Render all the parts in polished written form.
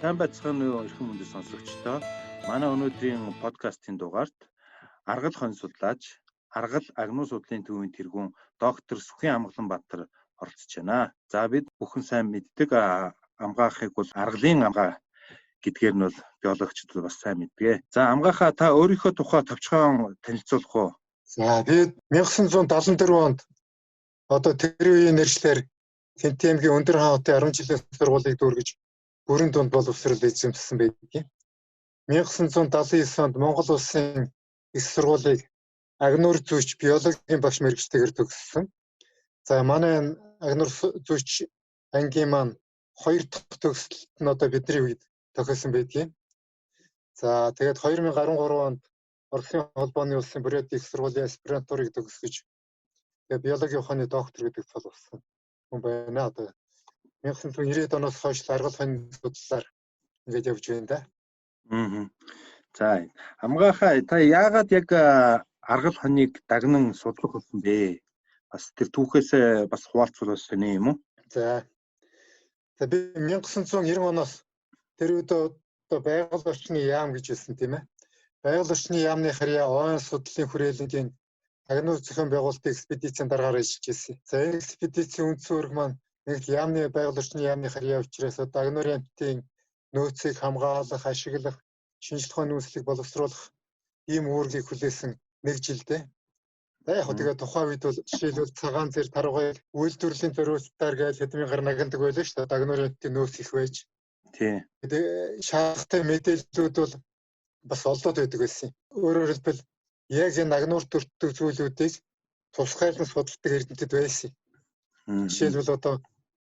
Сайн байцгаана уу, эрхэм хүндэт сонсогчдоо. Манай өнөөдрийн подкастын дугаарт аргал хонь судлаач, аргал агнуу судлалын төвийн тэргүүн доктор Сүхэн Амгаланбаатар оролцож байна. За, бид бүхэн сайн мэддэг, амгаахыг бол аргалын амгаа гэдгээр нь бол биологчид бас сайн мэддэг. За, амгаахаа, та өөрийнхөө тухай товчхон танилцуулах уу? За, би 1974 онд одоо тэр үеийн нэршлэр Хэнтийн аймгийн Өндөр хаан хотын 10 жилийн сургуулийг дүүргэж бүрэн дунд боловсрол эзэмшсэн байдаг. 1979 онд Монгол Улсын их сургуулийг агнуур зүйч, биологийн багш мэргэжтэйгээр төгссөн. За, манай энэ агнуур зүйч ангийн маань хоёр дахь төгсөлт нь одоо бидний үед тохиосон байдгийн. За, тэгээд 2013 онд Оросын холбооны улсын Бурят их сургуулийн аспирантурыг төгсгөж, тэгээд биологийн ухааны доктор гэдэг цол болсон хүн байна. Одоо 1990 оноос хойш аргал хонь судлалаар ингээд явж байна да. Аа. За, амгаахаа, та яагаад яг аргал хоньыг дагнан судлах болсон бэ? Бас тэр түүхээсээ бас хуваалцвал бас сони юм уу? За. За, би 1990 оноос тэр үед одоо байгаль орчны яам гэж хэлсэн, тийм ээ. Байгаль орчны яамны харьяа ойн судлалын хүрээлэнгийн агнуур зохион байгуулалтын экспедицийн дараагаар ажиллаж байсан. За, энэ экспедицийн үндсэн үүрэг маань нэг л яамны байгаль орчны яамны харьяа учраас одоо агнуурын амьтдын нөөцийг хамгаалах, ашиглах, шинжлэх ухааны үүслийг боловсруулах ийм үүргийг хүлээсэн нэг жилдээ. За, яг хөө тэгээ тухайн үед бол жишээлбэл цагаан зэр тарвагыг үйлдвэрлэлийн зориултаар гэж хэдмийн гар нагнадаг байлаа шүү дээ. Агнуурын амьтдын нөөц их байж. Тэгээ шаардлагатай мэдээллүүд бол бас олдоод байдаг байсан юм. Өөрөөр хэлбэл, яг энэ агнуур төртөг зүйлүүдийг тусгайлан судалдаг эрдэмтэд байсан юм. Жишээлбэл, одоо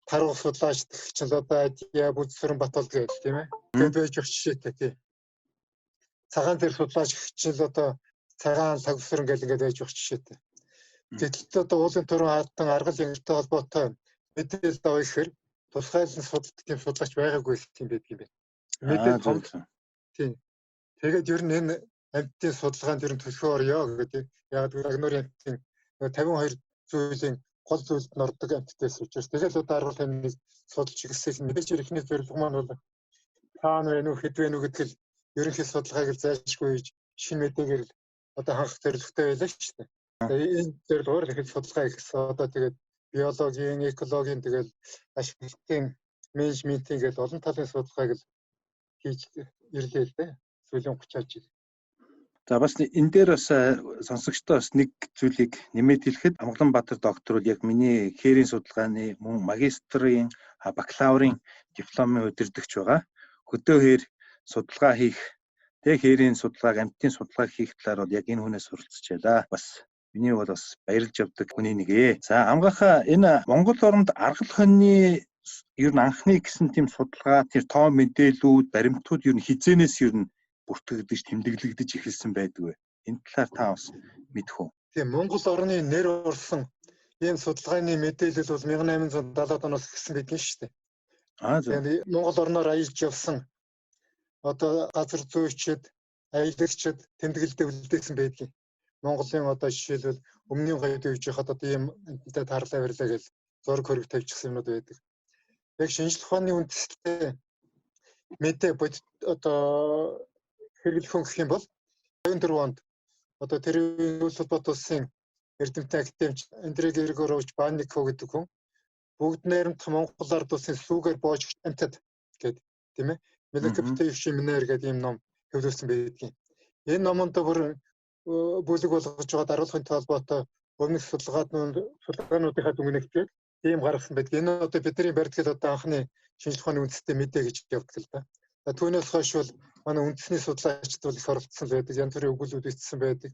тарвага судлаач чинь одоо Адия Бүдсүрэн Батолд гэдэг, тийм ээ. Тэгээд байж өгч жишээтэй, тийм. Цагаан зэр судлаач чинь л одоо цагаан лагсран гэл ингээд байж өгч жишээтэй. Гэтэл одоо уулын түрүүн хаалтан аргал янгартай холбоотой мэдээлэл авах гэхээр тусгайлан судалдаг тийм судлаач байгаагүй юм байдаг юм байна. Мэдээлэл том, тийм. Тэгээд ер нь энэ амьтдын судалгаанд ер нь төлхөө орё гэдэг. Яг гэвэл агнуурын амьтдын 52 зүйлийн гол зүйлд нь ордог амьтдаас учраас тэгэл одоо аргал хэмнэг судалж ирсэн. Мэдээж эрхний зорилго маань бол таана вэ нү, хэд вэ нү гэдэг л ерөнхий судалгааг л зайлшгүй хийж шинэ мэдээгээр л одоо хангах зорилготой байлаа шүү дээ. Тэгээ энэ зорилгоор л их судалгаа хийсэн. Одоо тэгээд биологийн, экологийн, тэгэл ашиглалтын, менежментийн гэл олон талын судалгааг л хийж ирлээ л дээ. Сүүлийн 30 жил. За, бас энэ дээр бас сонсогчдоо бас нэг зүйлийг нэмээд хэлэхэд Амгаланбаатар доктор бол яг миний хээрийн судалгааны мөн магистрийн, бакалаврын дипломын удирдагч байгаа. Хөдөө хээр судалгаа хийх, тэг хээрийн судалгааг, амьтдын судалгааг хийх талаар бол яг энэ хүнээс суралцж байлаа. Бас миний бол бас баярлж явдаг хүний нэг ээ. За, амгаахаа, энэ Монгол оронд аргал хоньны ер нь анхны гэсэн тийм судалгаа, тэр тоо мэдээлүүд, баримтууд ер нь хизэнээс ер нь бүртгэгдэж, тэмдэглэгдэж эхэлсэн байдаг вэ? Энэ талаар та бас мэдэх үү? Тийм, Монгол орны нэр орсон ийм судалгааны мэдээлэл бол 1870-ад оноос эхэлсэн байдаг шүү дээ. Аа, зөв. Тэгээд Монгол орноор аялж явсан одоо газар зүйчид, аялагчид тэмдэглэлдээ үлдээсэн байдгийг. Монголын одоо жишээлбэл өмнөний гоёд үеж хахад одоо ийм амьттай таарлаа барилаа гэж зураг хөрөг тавьчихсан юмнууд байдаг. Яг шинжлэх ухааны үндэстэй мэдээ бодит одоо хэрэглэх хүн гэх юм бол 24 онд одоо тэр үйл холбоот улсын эрдэмтэн академич Андрей Григорович Банников гэдэг хүн бүгд найрамдах Монгол ард улсын сүүгээр боож амьтад гэдэг, тийм ээ. Мелекоптеевшийн минер гэдэг ийм ном хэвлүүлсэн байдгийн. Энэ номонд бүр бүлэг болгож байгаа даруулгын холбоотой өмнөх судалгаануудынхаа дүнг нэгтгээд ийм гаргасан байдаг. Энэ одоо бидний барьдгал одоо анхны шинжлэх ухааны үндэстэй мэдээ гэж явдаг л да. Түүнээс хойш бол манай үндэсний судлаачид бол их оролцсон байдаг. Янз бүрийн өгүүлбүүд бичсэн байдаг.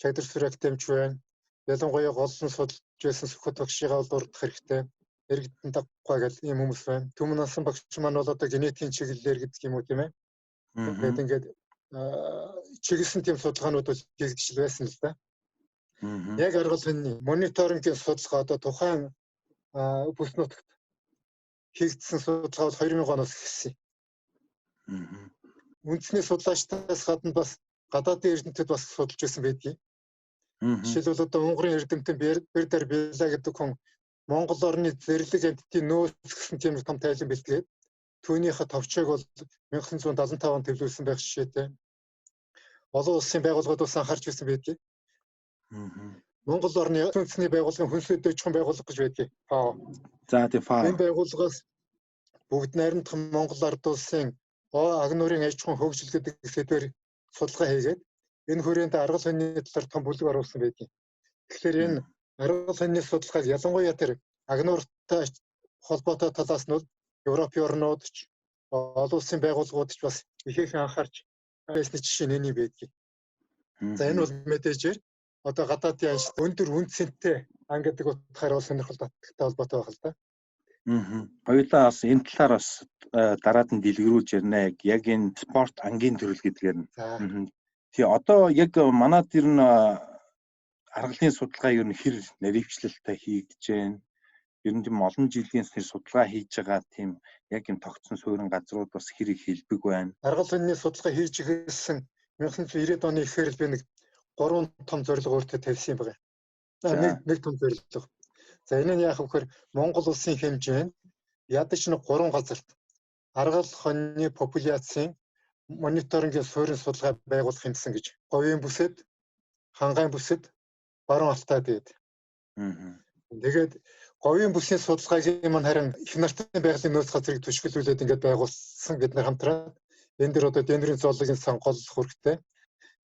Чагдар сүр академич байна. Ялангуяа голлон судалж байсан Сүхбат багшигаа бол дурдах хэрэгтэй. Иргэдэн даггүй гэл ийм хүмүүс байна. Түмэн насан багш маань бол одоо генетикийн чиглэлээр гэдэг юм уу, тийм ээ. Тэгээд ингээд чиглэсэн тийм судалгаанууд бол хийгдэж байсан л да. Яг аргалын мониторингийн судалгаа одоо тухайн бүс нутагт хийгдсэн судалгаа бол 2000 оноос эхэлсэн. Үндэсний судлаачдаас гадна бас гадаадын эрдэмтэд бас судалж байсан байдгийг. Жишээлбэл, одоо Унгарын эрдэмтэн Бердар Бела гэдэг хүн Монгол орны зэрлэг амьтдын нөөц гэсэн тийм том тайлан бэлтгээд түүнийхээ товчоог бол 1975 онд төлөвлөсөн байх жишээтэй. Олон улсын байгууллагууд бас анхаарч байсан байдгийг. Монгол орны үндэсний байгууллагын хүнсний дөжхэн байгууллага гэж байдгийг. ФАО. За тий ФАО. Энэ байгууллагаас бүгд найрамдах Монгол ард улсын агнуурын аж ахуйн хөгжил гэдэг сэдвээр судалгаа хийгээд энэ хүрээнд аргал хоньны талаар том бүлэг оруулсан байдгийг. Тэгэхээр энэ аргал хоньны судалгааг ялангуяа тэр агнууртай холбоотой талаас нь бол Европын орнууд ч олон улсын байгууллагууд ч бас ихээхэн анхаарч байсны жишээ нь энэ байдгийг. За энэ бол мэдээж одоо гадаадын анш өндөр үн цэнтэй ан гэдэг утгаараа бол сонирхол татдагтай холбоотой байх л да. Хоёулаа бас энэ талаар бас дараад нь дэлгэрүүлж ярина. Яг энэ спорт ангийн төрөл гэдгээр нь. Тий одоо яг манад ер нь аргалын судалгаа ер нь хэр наривчлалтай хийгдэж байна. Ер нь тийм олон жилийн судалгаа хийж байгаа тийм яг юм тогтсон суурин газрууд бас хэр их хэлбэг байна. Аргал хоньны судалгаа хийж эхэлсэн 1990-ад оны ихээр л би нэг 3 том зорилго өөртөө тавьсан юм байна. Нэг том зорилго. За энэ нь яах вэ гэхээр Монгол улсын хэмжээнд ядаж нэг 3 газарт аргал хоньны популяцийн мониторингийн суурин судалгаа байгуулах юмсан гэж. Говийн бүсэд, Хангайн бүсэд, Баруун Алтай дээд. Тэгээд говийн бүсийн судалгааг маань харин их нартын байгалийн нөөц газрыг түшгэлүүлээд ингээд байгуулсан бид нар хамтраад энэ дэр одоо дендрийн зоологийн сан гол хөрөгтэй.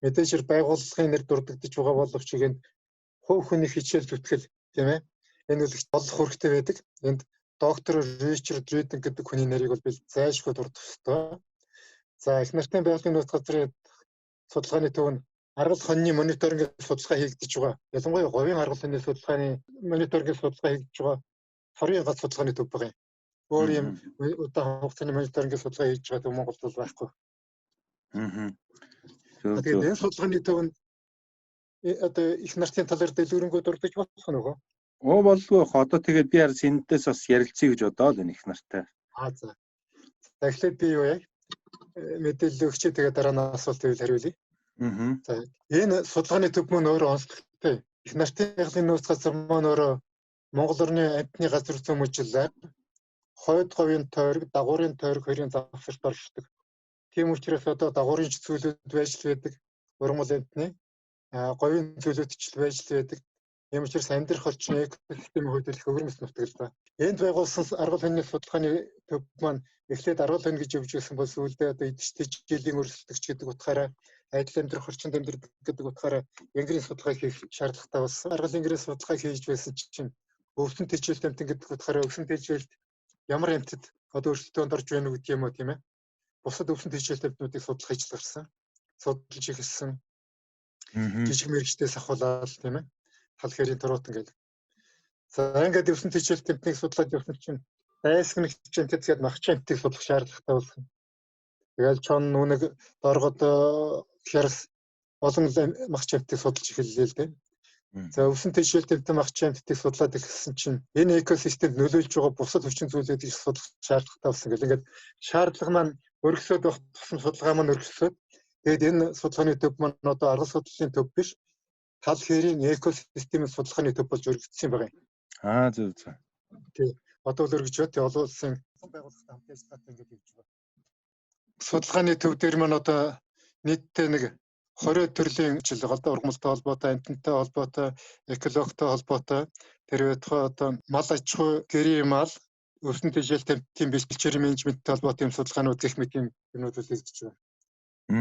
Мэдээж хэрэг байгууллагын нэр дурддагдж байгаа боловч энэ хувь хүний хичээл зүтгэл тийм ээ. Энэ бол их гол хөрөгтэй байдаг. Энд доктор Ричард Риден гэдэг хүний нэрийг бол би зайлшгүй дурдах ёстой. За их нартын байгалийн нөөц газрын судалгааны төв нь аргал хоньны мониторингийн судалгаа хийгдэж байгаа. Ялангуяа говийн аргал хоньны судалгааны мониторингийн судалгаа хийгдэж байгаа цорын гац судалгааны төв байгаа юм. Өөр юм удаан хугацааны мониторингийн судалгаа хийж байгаа төв Монголд бол байхгүй. Тэгээд энэ судалгааны төв нь одоо их нартын талаар дэлгэрэнгүй дурдж болох нь нөгөө. Оо болгүй. Одоо тэгээд би арс эндээс бас ярилцъя гэж бодоол энэ их нартай. Аа за. За эхлээд би юу яа? Мэдээлэл өгчээ тэгээд дараа нь асуулт байвал хариулъя. За энэ судалгааны төв мөн өөрөө онцлогтой. Их нартын байгалийн нөөц газар мөн өөрөө Монгол орны амьтны газар зүйн мужиллаар хойд говийн тойрог, дагуурын тойрог хоёрын завсарт оршдог. Тийм учраас одоо дагуурын ч зүйлүүд байж л байдаг. Ургамал амьтны говийн зүйлүүд ч байж л байдаг. Тийм учраас амьдрах орчны экосистемийн хувьд их өвөрмөц нутаг л да. Энд байгуулсан аргал хоньны судалгааны төв маань эхлээд аргал хонь гэж явж байсан бол сүүлдээ одоо идэвхтэй жилийн өрсөлдөгч гэдэг утгаараа адил амьдрах орчинд амьдардаг гэдэг утгаараа энгэрийн судалгаа хийх шаардлагатай болсон. Аргал энгэрийн судалгаа хийж байсан чинь өвсөн тэжээлт амьтан гэдэг утгаараа өвсөн тэжээлт ямар амьтад одоо өрсөлдөөнд орж байна гэдэг юм уу тийм ээ. Бусад өвсөн тэжээлт амьтнуудыг судлах хийж гарсан. Судалж эхэлсэн. Жижиг мэргэждээс ахуулаад тийм ээ. Тал хэрийн туруутан гэдэг. За ингээд өвсөн тэжээлт амьтныг судлаад явсан чинь дайсагнагч амьтад гээд махч амьтдыг судлах шаардлагатай болсон. Тэгэл чон нүнэг доргод хярс олон махч амьтдыг судалж эхэллээ л дээ. За өвсөн тэжээлт амьтан махч амьтдыг судлаад эхэлсэн чинь энэ экосистемд нөлөөлж байгаа бусад хүчин зүйлүүдийг судлах шаардлагатай болсон гэл. Ингээд шаардлага маань өргөсөөд байх тусам судалгаа маань өргөсөөд тэгээд энэ судалгааны төв маань одоо аргал судлалын төв биш тал хэрийн экосистемийн судалгааны төв болж өргөдсөн байгаа юм. Аа зөв зөв. Тий. Одоо л өргөж байна. Олон улсын байгууллагатай хамт ажиллагаатай ингээд явж байгаа. Судалгааны төв дээр маань одоо нийтдээ нэг 20 төрлийн жил байгаа л да. Ургамалтай холбоотой, амьтантай холбоотой, экологтой холбоотой. Тэр байтугай одоо мал аж ахуй, гэрийн мал, өвсөн тэжээлт амьтдын бэлчээрийн менежменттэй холбоотой юм судалгаанууд гэх мэт юм юмнууд л хийгдэж байгаа.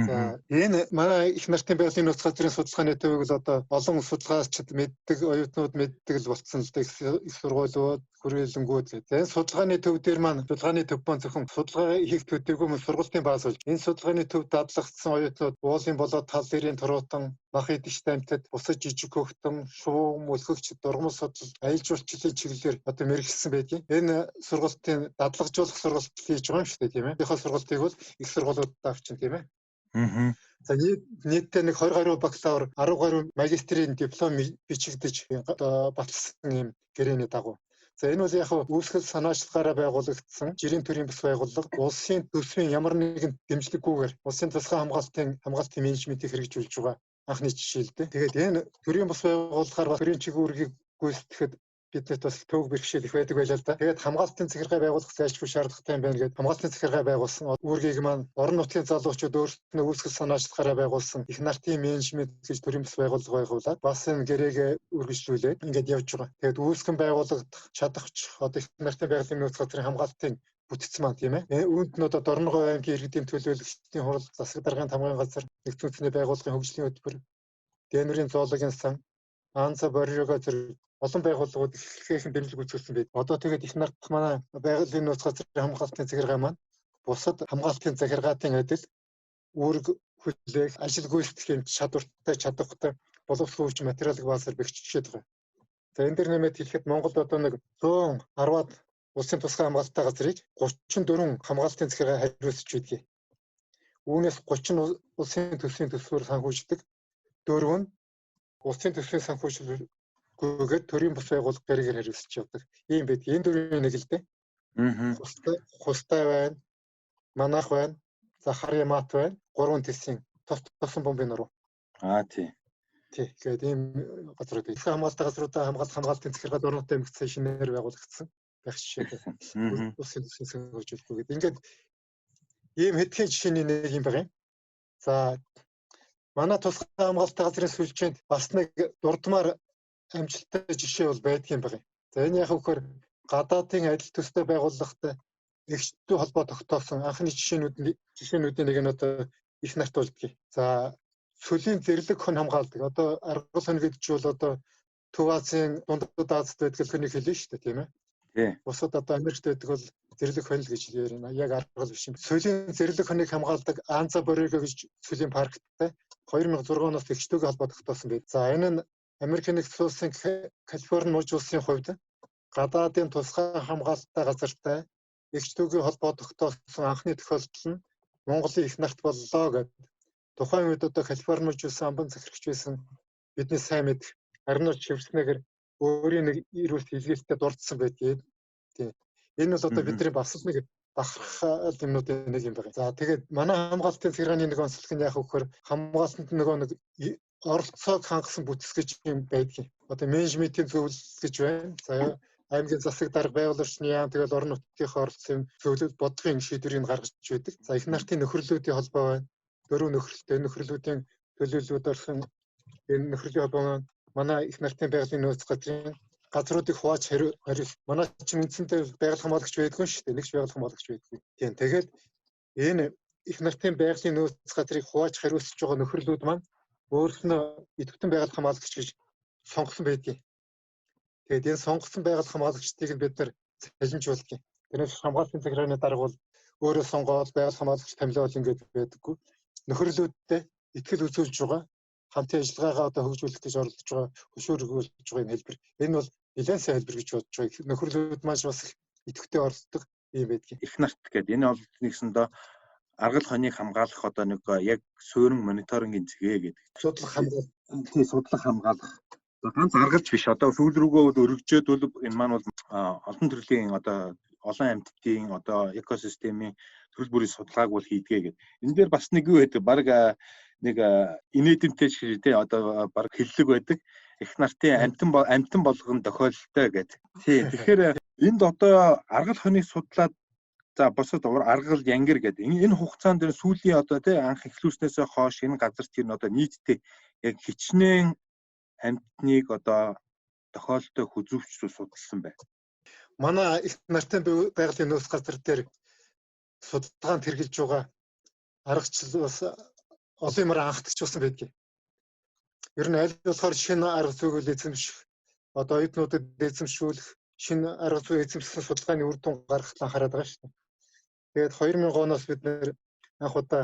За энэ манай их нартын байгалийн нөөц газрын судалгааны төвийг л одоо олон судалгаачид мэддэг, оюутнууд мэддэг л болцсон л да. Их сургуулиуд, хүрээлэнгүүд. За энэ судалгааны төв дээр маань судалгааны төв маань зөвхөн судалгаа хийх төдийгүй мөн сургалтын бааз болж энэ судалгааны төв дадлагдсан оюутнууд уулын болоод тал дээрийн туруутан, мах идэгчтэй амьтад, бусад жижиг хөхтөн, шувуу, мөлхөгч, дургамал судлал, аялал жуулчлалын чиглэлээр одоо мэргэжсэн байдгийг. Энэ сургалтын дадлагжуулах сургалт хийж байгаа юм шүү дээ, тийм ээ. Эхний сургалтыг бол их сургуулиудад авчин, тийм ээ. За нийтдээ нэг 20 гаруй бакалавр, 10 гаруй магистрийн диплом бичигдэж одоо баталсан юм гэрээний дагуу. За энэ бол яг үүсгэл санаачлагаараа байгуулагдсан жирийн төрийн бас байгууллага улсын төсвийн ямар нэгэн дэмжлэггүйгээр улсын тусгай хамгаалтын менежментийг хэрэгжүүлж байгаа анхны жишээ л дээ. Тэгээд энэ төрийн бас байгууллагаар төрийн чиг үүргийг гүйцэтгэхэд Биднэрт бас төвөг бэрхшээл их байдаг байлаа л да. Тэгээд хамгаалтын захиргаа байгуулах зайлшгүй шаардлагатай юм байна гэдээ хамгаалтын захиргаа байгуулсан. Үүргийг маань орон нутгийн залуучууд өөрсдөө үүсгэл санаачлахаараа байгуулсан их нартын менежмент гэж төрийн бас байгууллага байгуулад бас энэ гэрээгээ үргэлжлүүлээд ингээд явж байгаа. Тэгээд үүсгэн байгуулагдах чадахч одоо их нартын байгалийн нөөц газрын хамгаалтын бүтц маань, тийм ээ. Үүнд нь одоо Дорногов аймгийн иргэдийн төлөөлөгчдийн хурал, засаг даргын тамгын газар, нэгдсэн үндэсний байгууллагын хөгжлийн хөтөлбөр, Дэнүрийн зоологийн сан, Анза Боржого зэрэг олон байгууллагууд ихэнх дэмжлэг үзүүлсэн байд. Одоо тэгээд их нарт манай байгалийн нөөц газрын хамгаалтын захиргаа маань бусад хамгаалтын захиргаатын адил үүрэг хүлээх, ажил гүйцэтгэх юм чадвартай, чадвартай боловсрол хүч материалын баазаар бэхжчихэд байгаа. За, энэ дэр нэмээд хэлэхэд Монголд одоо нэг 110-аад улсын тусгай хамгаалалттай газрыг 34 хамгаалтын захиргаа хариуцж байдгийг. Үүнээс 30 улсын төсвийн төсвөр санхүүждэг. Дөрөв нь улсын төсвийн санхүүжилгүйгээр төрийн бус байгууллага гэрээр хариуцж явдаг. Ийм байдаг. Энэ дөрвийн нэг л дээ. Хустай байна, Манах байна, за Хар Ямаат байна. Гурван төсвийн тус тусан бомбын нуруу. Аа, тий. Тий. Тэгээд ийм газрууд. Их хамгаалалттай газруудаа хамгаалтын захиргаа Дорнот аймагт сая шинээр байгуулагдсан байх жишээтэй. Улсын төсвийн санхүүжүүлэхгүй гэдэг. Ингээд ийм хэдхэн жишээний нэг юм байгаа юм. За, манай тусгай хамгаалалттай газрын сүлжээнд бас нэг дурдмаар амжилттай жишээ бол байдгийн байгаа юм. За, энэ яг вөхөр гадаадын адил төстэй байгууллагатай эгчтэй холбоо тогтоосон анхны жишээнүүдийн нэг нь одоо их нарт болдгийг. За, цөлийн зэрлэг хон хамгаалдаг. Одоо аргал хон гэдэг чинь бол одоо Төв Азийн, Дундад Азид байдаг хөнийг хэлнэ шүү дээ, тийм ээ. Бусад одоо Америкт байдаг бол зэрлэг хонь л гэж ярина. Яг аргал биш юм. Цөлийн зэрлэг хоныг хамгаалдаг Анза Бориго гэж цөлийн парктай 2006 оноос эгчтэйгээ холбоо тогтоосон байд. За, энэ нь Америкийн нэгдсэн улсын Калифорни мужи улсын хувьд гадаадын тусгай хамгаалалттай газартай эгчтэйгээ холбоо тогтоосон анхны тохиолдол нь Монголын их нарт боллоо гэдэг. Тухайн үед одоо Калифорни мужи улсын амбан захирагч байсан бидний сайн мэдэх Арнольд Шварценеггер өөрийн нэг эрүүлт илгээлтэд дурдсан байдгийг. Тийм. Энэ бол одоо бидний бас л нэг бахархал юмнуудын нэг юм байна. За, тэгээд манай хамгаалтын захиргааны нэг онцлог нь яах вэ гэхээр хамгаалтанд нөгөө нэг оролцоог хангасан бүтэц гэж юм байдгийг. Одоо менежментийн зөвлөл гэж байна. За, аймгийн засаг дарга, байгаль орчны яам, тэгэл орон нутгийнхаа оролцсон зөвлөл бодлогын шийдвэрийг гаргаж байдаг. За, их нартын нөхөрлүүдийн холбоо байна. Дөрөв нөхөрлөлтэй нөхөрлүүдийн төлөөллүүд орсон энэ нөхөрлийн холбоо маань манай их нартын байгалийн нөөц газрын газруудыг хувааж хариу манай чинь үндсэндээ байгаль хамгаалагч байдгүй шүү дээ. Нэгч байгаль хамгаалагч байдгүй. Тийм. Тэгээд энэ их нартын байгалийн нөөц газрыг хувааж хариуцж байгаа нөхөрлүүд маань өөрснөө идэвхтэн байгаль хамгаалагч гэж сонгосон байдгийг. Тэгээд энэ сонгосон байгаль хамгаалагчдыг нь бид нар цалинжуулдаг. Тэрнээс хамгаалтын захиргааны дарга бол өөрөө сонгоол байгаль хамгаалагч томилоол ингээд байдаггүй. Нөхөрлүүдтэй итгэл үзүүлж байгаа, хамтын ажиллагаагаа одоо хөгжүүлэх гэж оролдож байгаа, хөшөөргүүлж байгаа юм хэлбэр. Энэ бол нэлээд сайн хэлбэр гэж бодож байгаа. Нөхөрлүүд маань бас их идэвхтэй оролддог юм байдгийг. Их нарт гэдэг энэ бол нэгсэндээ аргал хоныг хамгаалах одоо нэг яг суурин мониторингийн зэгээ гэдэг. Судлах хамгаалах. Тий, судлах хамгаалах. Ганц аргалж биш. Одоо сүүл рүүгээ бол өргөжөөд бол энэ маань бол олон төрлийн одоо олон амьтдын одоо экосистемийн төрөл бүрийн судалгааг бол хийдгээ гэдэг. Энэ дээр бас нэг юу байдаг. Бараг нэг инээдэмтэй шиг, тий, одоо бараг хэллэг байдаг. Их нартын амьтан болгон тохиолдолтой гэдэг. Тий. Тэгэхээр энд одоо аргал хоныг судлаад, за, бусад аргал янгир гэдэг. Энэ хугацаанд энэ сүүлийн одоо, тий, анх эхлүүлснээсээ хойш энэ газар тэр нь одоо нийтдээ яг хичнээн амьтныг одоо тохиолдолтой хүзүүвч судалсан байна. Манай их нартын байгалийн нөөц газар дээр судалгаанд хэрэгжилж байгаа аргачлал бас олон юмар анхдагч болсон байдгийг. Ер нь аль болохоор шинэ арга зүйг эзэмших, одоо оюутнуудад эзэмшүүлэх, шинэ арга зүй эзэмшсэн судалгааны үр дүн гаргахад анхаарат байгаа шүү дээ. Тэгээд 2000 оноос бид нэр анх удаа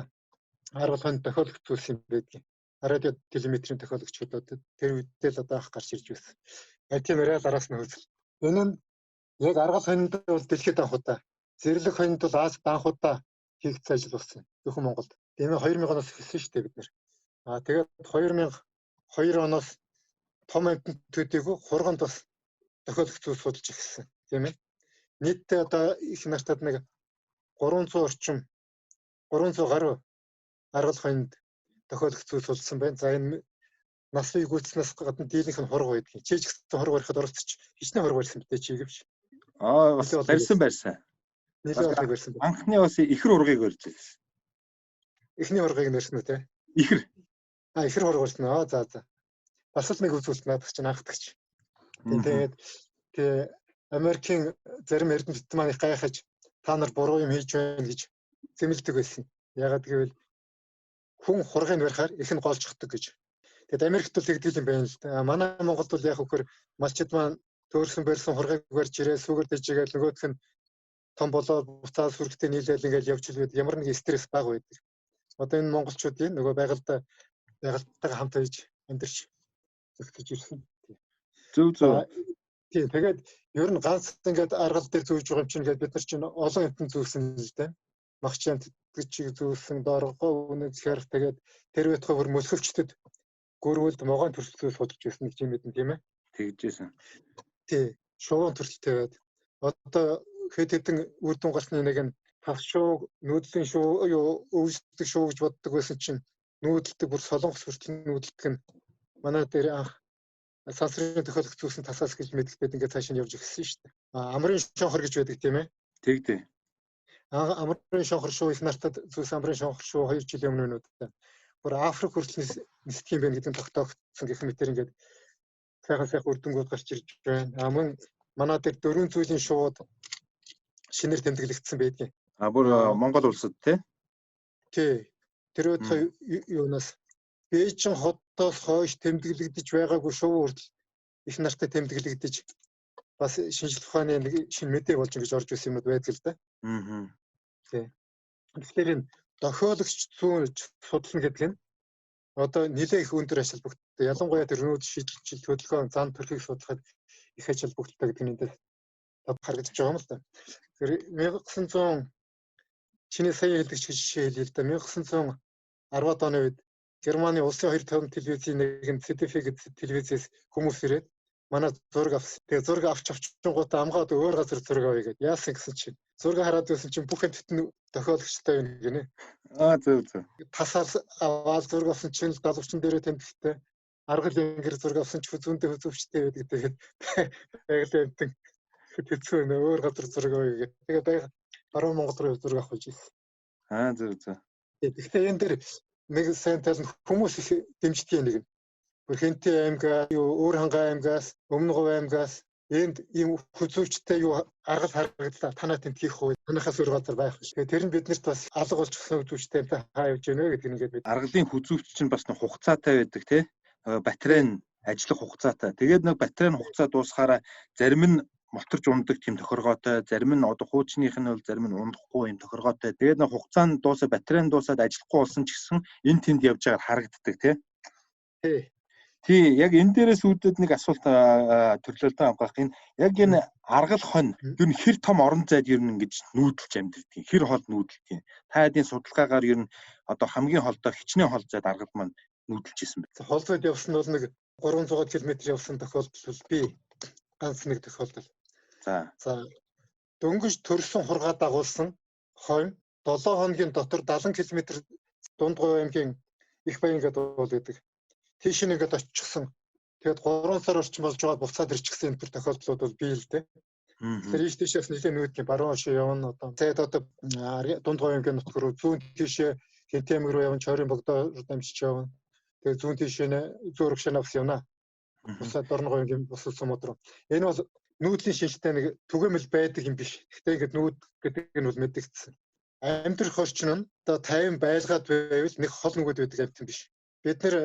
аргал хонд тохиологч зүйлс юм байдгийг. Радио телеметрийн тохиологчдод тэр үедээ л одоо анх гарч ирж байсан. Яг тийм реал араас нь хөөцөл. Энэ нь яг аргал хонд бол дэлхийд анх удаа, зэрлэг хонд бол Азид анх удаа хийгдсэн ажил болсон. Зөвхөн Монголд. Тийм ээ, 2000 оноос эхэлсэн шүү дээ бид нэр. Аа, тэгээд 2002 оноос том амьтан төдийгүй хурганд бас тохиолдох зүйл судалж эхэлсэн. Тийм ээ. Нийтдээ одоо их нартад нэг 300 орчим, 300 гаруй аргал хонд тохиолдох зүйл судалсан байна. За, энэ Нас бие гүйцснээс гадна дийлэнх нь хург байдаг. Чи ч гэсэн хург барихад оролцож хичнээн хург барьсан битээ чи гэвч. Аа бас барьсан барьсан. Нэлээд олыг барьсан. Анхны бас ихэр хургийг барьж байсан. Эхний хургийг барьсан үү те? Ихэр. А ихэр хург барьсан аа за за. Бас л нэг үзүүлэлт наадах чинь анхдагч. Тэгээд тэгээ Америкийн зарим эрдэмтд маань их гайхаж та нар буруу юм хийж байна гэж зэмлдэг байсан. Ягаад гэвэл хүн хургийг барихаар их нь голжохдаг гэж. Тэгэд Америкт бол тэгдэг юм байна л да. Манай Монголд бол яг үхээр малчид маань төөрсөн барьсан хургийг барьж ирээ сүгэр дэжигээл нөгөөх нь том болоод буцаад сүрэгтэй нийлээл ингээл явж илгээд ямар нэг стресс бага байдаг. Одоо энэ монголчуудын нөгөө байгальтайгаа хамт байж амьдарч зөксөж ирсэн. Зөв зөв. Тийм, тэгээд ер нь ганц ингээд аргал дээр зүүж байгаа юм чинь ингээд бид нар чинь олон юмтан зүүсэн л дээ. Магч амтдаг чиг зүүсэн, доргоо үнэ захирах, тэгээд тэр байтугай бүр мөлхөвчдөд гөрвөлд могоон төрөлтөө судалж байсан нэг юм мэдэн тийм ээ. Тэгжсэн. Тий, шувуун төрөлттэй байд. Одоо хэд хэдэн үр дүн гарсны нэг нь тас шуу, нүүдлийн шуу, юу өвсдөг шуу гэж боддог байсан чинь нүүдэлдэг бүр солонгос хүртэл нүүдэлдэг нь манай дээр анх сансрын тохиолдох зүүсэн тасаас гэж мэддэг ингээд цааш нь явж ирсэн шүү дээ. А амрын шонхор гэж байдаг тийм ээ. Тэгдэ. Амрын шонхор шуу их нартад зүүсэн амрын шонхор шуу 2 жилийн өмнө өнүүд. Бүр Африк хүртэл нисдэг юм байна гэдэг нь тогтоогдсон гэх мэтэр ингээд сайхан сайхан үр дүнгууд гарч ирж байна. А мөн манай дээр дөрвөн зүйлийн шууд шинээр тэмдэглэгдсэн байдгийн. А бүр Монгол улсад тий? Тий. Тэр үед юунаас Бээжин хотоос хойш тэмдэглэгдэж байгаагүй шувуу хүртэл их нартай тэмдэглэгдэж бас шинжлэх ухааны нэг шинэ мэдээ болж ингэж орж ирсэн юмуд байдаг л да. Аа. Тий. Тэгэхээр энэ тохиологч зүүн судлана гэдэг нь одоо нэлээ их өндөр ач холбогдолтой. Ялангуяа тэр нүүд шийдэл хөдөлгөөн зан төрхийг судлахад их ач холбогдолтой гэдэг нь эндээс харагдаж байгаа юм л да. Тэгэхээр 1900 чиний сая хэлдэг ч жишээ хэлье л да. 1910-ад оны үед Германы улсын хоёр том телевизийн нэг нь ZDF гэдэг телевизээс хүмүүс ирээд манай зураг авсан. Тэгээ зураг авч авчингуудаа амгаад өөр газар зураг авъя гэд. Яасан гэсэн чинь зураг хараад байсан чинь бүх амьтад нь тохиологчтой байна гинэ. Аа зөв зөв. Тасаар аваад зураг авсан чинь далавчин дээрээ тэмдэгтэй. Аргал ингэр зураг авсан ч зүүндээ хүзүүвчтэй байдаг. Тэгээд байгалийн амьтан хэцүү байна. Өөр газар зураг авъя гэд. Тэгээд баруун Монгол руу зураг авах болж ирсэн. Аа зөв зөв. Тэгэхдээ энэ дэр нэг сайн тал нь хүмүүс их дэмждэг нэг нь. Бүр Хэнтэй аймгаа, юу өөр хангай аймгаас, Өмнө Говь аймгаас энд ийм хүзүүчтэй юу аргал харагдлаа. Танаа тэнд хийх үү? Танахаас өөр газар байх биш. Тэгээ тэр нь биднэрт бас алга болж өгсөн хүзүүчтэй та хаа явж гэнэ гэдэг нь ингээд бид аргалын хүзүүч чинь бас нэг хугацаатай байдаг тий. Батарей нь ажиллах хугацаатай. Тэгээд нэг батарей нь хугацаа дуусахаараа зарим нь моторч ундаг тийм тохиргоотой, зарим нь одоо хуучных нь бол зарим нь ундахгүй юм тохиргоотой. Тэгээд нэг хугацаа нь дуусаа, батарей нь дуусаад ажиллахгүй болсон ч гэсэн энэ тэнд явж байгаад харагддаг тий. Тий. Тий, яг энэ дээрээс үүдээд нэг асуулт төрлөөлтөө авах. Энэ яг энэ аргал хонь ер нь хэр том орон зайд ер нь ингэж нүүдэлж амьдэрдэг, хэр хол нүүдэлдэг. Та хэдийн судалгаагаар ер нь одоо хамгийн холдоо хичнээн хол зайд аргал маань нүүдэлж исэн бэ? Хол зайд явсан бол нэг 300 км явсан тохиолдол бий. Ганц нэг тохиолдол. За. За дөнгөж төрсөн хургаа дагуулсан хонь 7 хоногийн дотор 70 км дунд говь аймгийн их баян гэдэг уул гэдэг. Тийш нь ингээд очихсан. Тэгээд 3 сар орчим болж байгаа буцаад ирчихсэн энэ төр тохиолдлууд бол бий л дээ. Тэгэхээр ийш тийшээс нэлээд нүүдлийн баруун ши явна одоо. Тэгээд одоо дунд говь аймгийн нутг руу зүүн тийшээ Хэнтэй аймаг руу явна, Чойрын богдоор дамжиж явна. Тэгээд зүүн тийшээ зүүн урагшаа авс явна. Бусад Дорно говь аймгийн бусад сумууд руу. Энэ бол нүүдлийн шинжтэй нэг түгээмэл байдаг юм биш. Гэхдээ ингээд нүүд гэдэг нь бол мэдэгдсэн. Амьдрах орчин нь одоо 50 байлгаад байвал нэг хол нүгэд байдаг амьтан биш. Бид нэр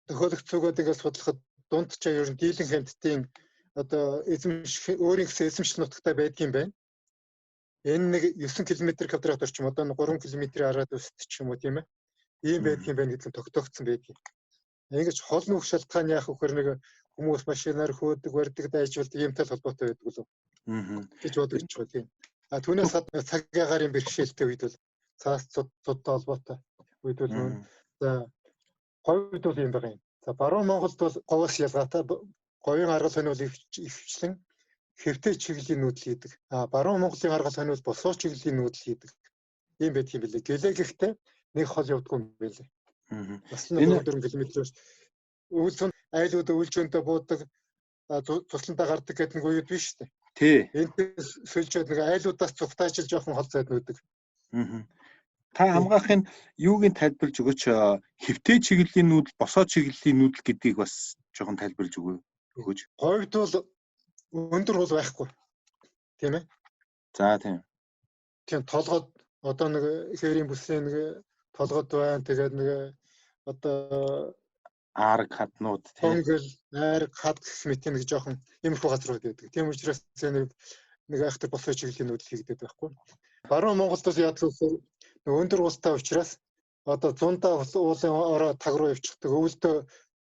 тохиологцоогоод ингээд судлахад дундчаа ер нь дийлэнх амьтдын одоо эзэмших өөрийн гэсэн эзэмшил нутагтай байдгийн байна. Энэ нэг 9 км квадрат орчим одоо 3 км-ийн араад өсдөг ч юм уу тийм ээ. Ийм байдгийн байна гэдэг нь тогтоогдсон байдгийн. Ингэж хол нүх шалтгаан яах вөхөр нэг хүмүүс машинаар хөөдөг, барьдаг, дайжуулдаг юмтай холбоотой байдаг лөө. Гэж бодож байгаа тийм. А түүнээс цаг агаарын бэрхшээлтэй үед бол цаас цудтай холбоотой үед бол за говьд бол юм байгаа юм. За баруун Монголд бол говьос ялгаатай говийн аргал хонь бол ихэвчлэн хэвтэй чиглэлийн нүүдэл хийдэг. А баруун Монголын аргал хонь бол босоо чиглэлийн нүүдэл хийдэг. Ийм байдаг юм билээ. Гэлээ гэхдээ нэг хол явдгүй юм билээ. Бас нэг 4 км-ээр Өвөл айлууд өвлжөөндөө буудаг, туслантаа гардаг гэдэг нэг үеуд биш үү? Тий. Энэс сөлжөөд нэг айлуудаас цугтаажил жоохон хол зайд нүүдэг. Аа. Та хамгаахын юуг нь тайлбарлаж өгөөч, хэвтэй чиглэлийн нүүдэл, босоо чиглэлийн нүүдэл гэдгийг бас жоохон тайлбарлаж өгөөч. Говьд бол өндөр уул байхгүй. Тийм ээ? За тийм. Тийм, толгод одоо нэг хээрийн бүсийн нэг толгод байна. Тэгээд нэг одоо арг хаднууд тийм. Хонгол, айраг, хад гэх мэт нэг жоохон иймэрхүү газрууд байдаг. Тийм учраас нэг нэг айхтар босоо чиглэлийн нүүдэл хийгдээд байхгүй. Баруун Монголд бол яадаг вэ? Өндөр уултай учраас одоо зундаа уулын ороо таг руу явчихдаг, өвөлдөө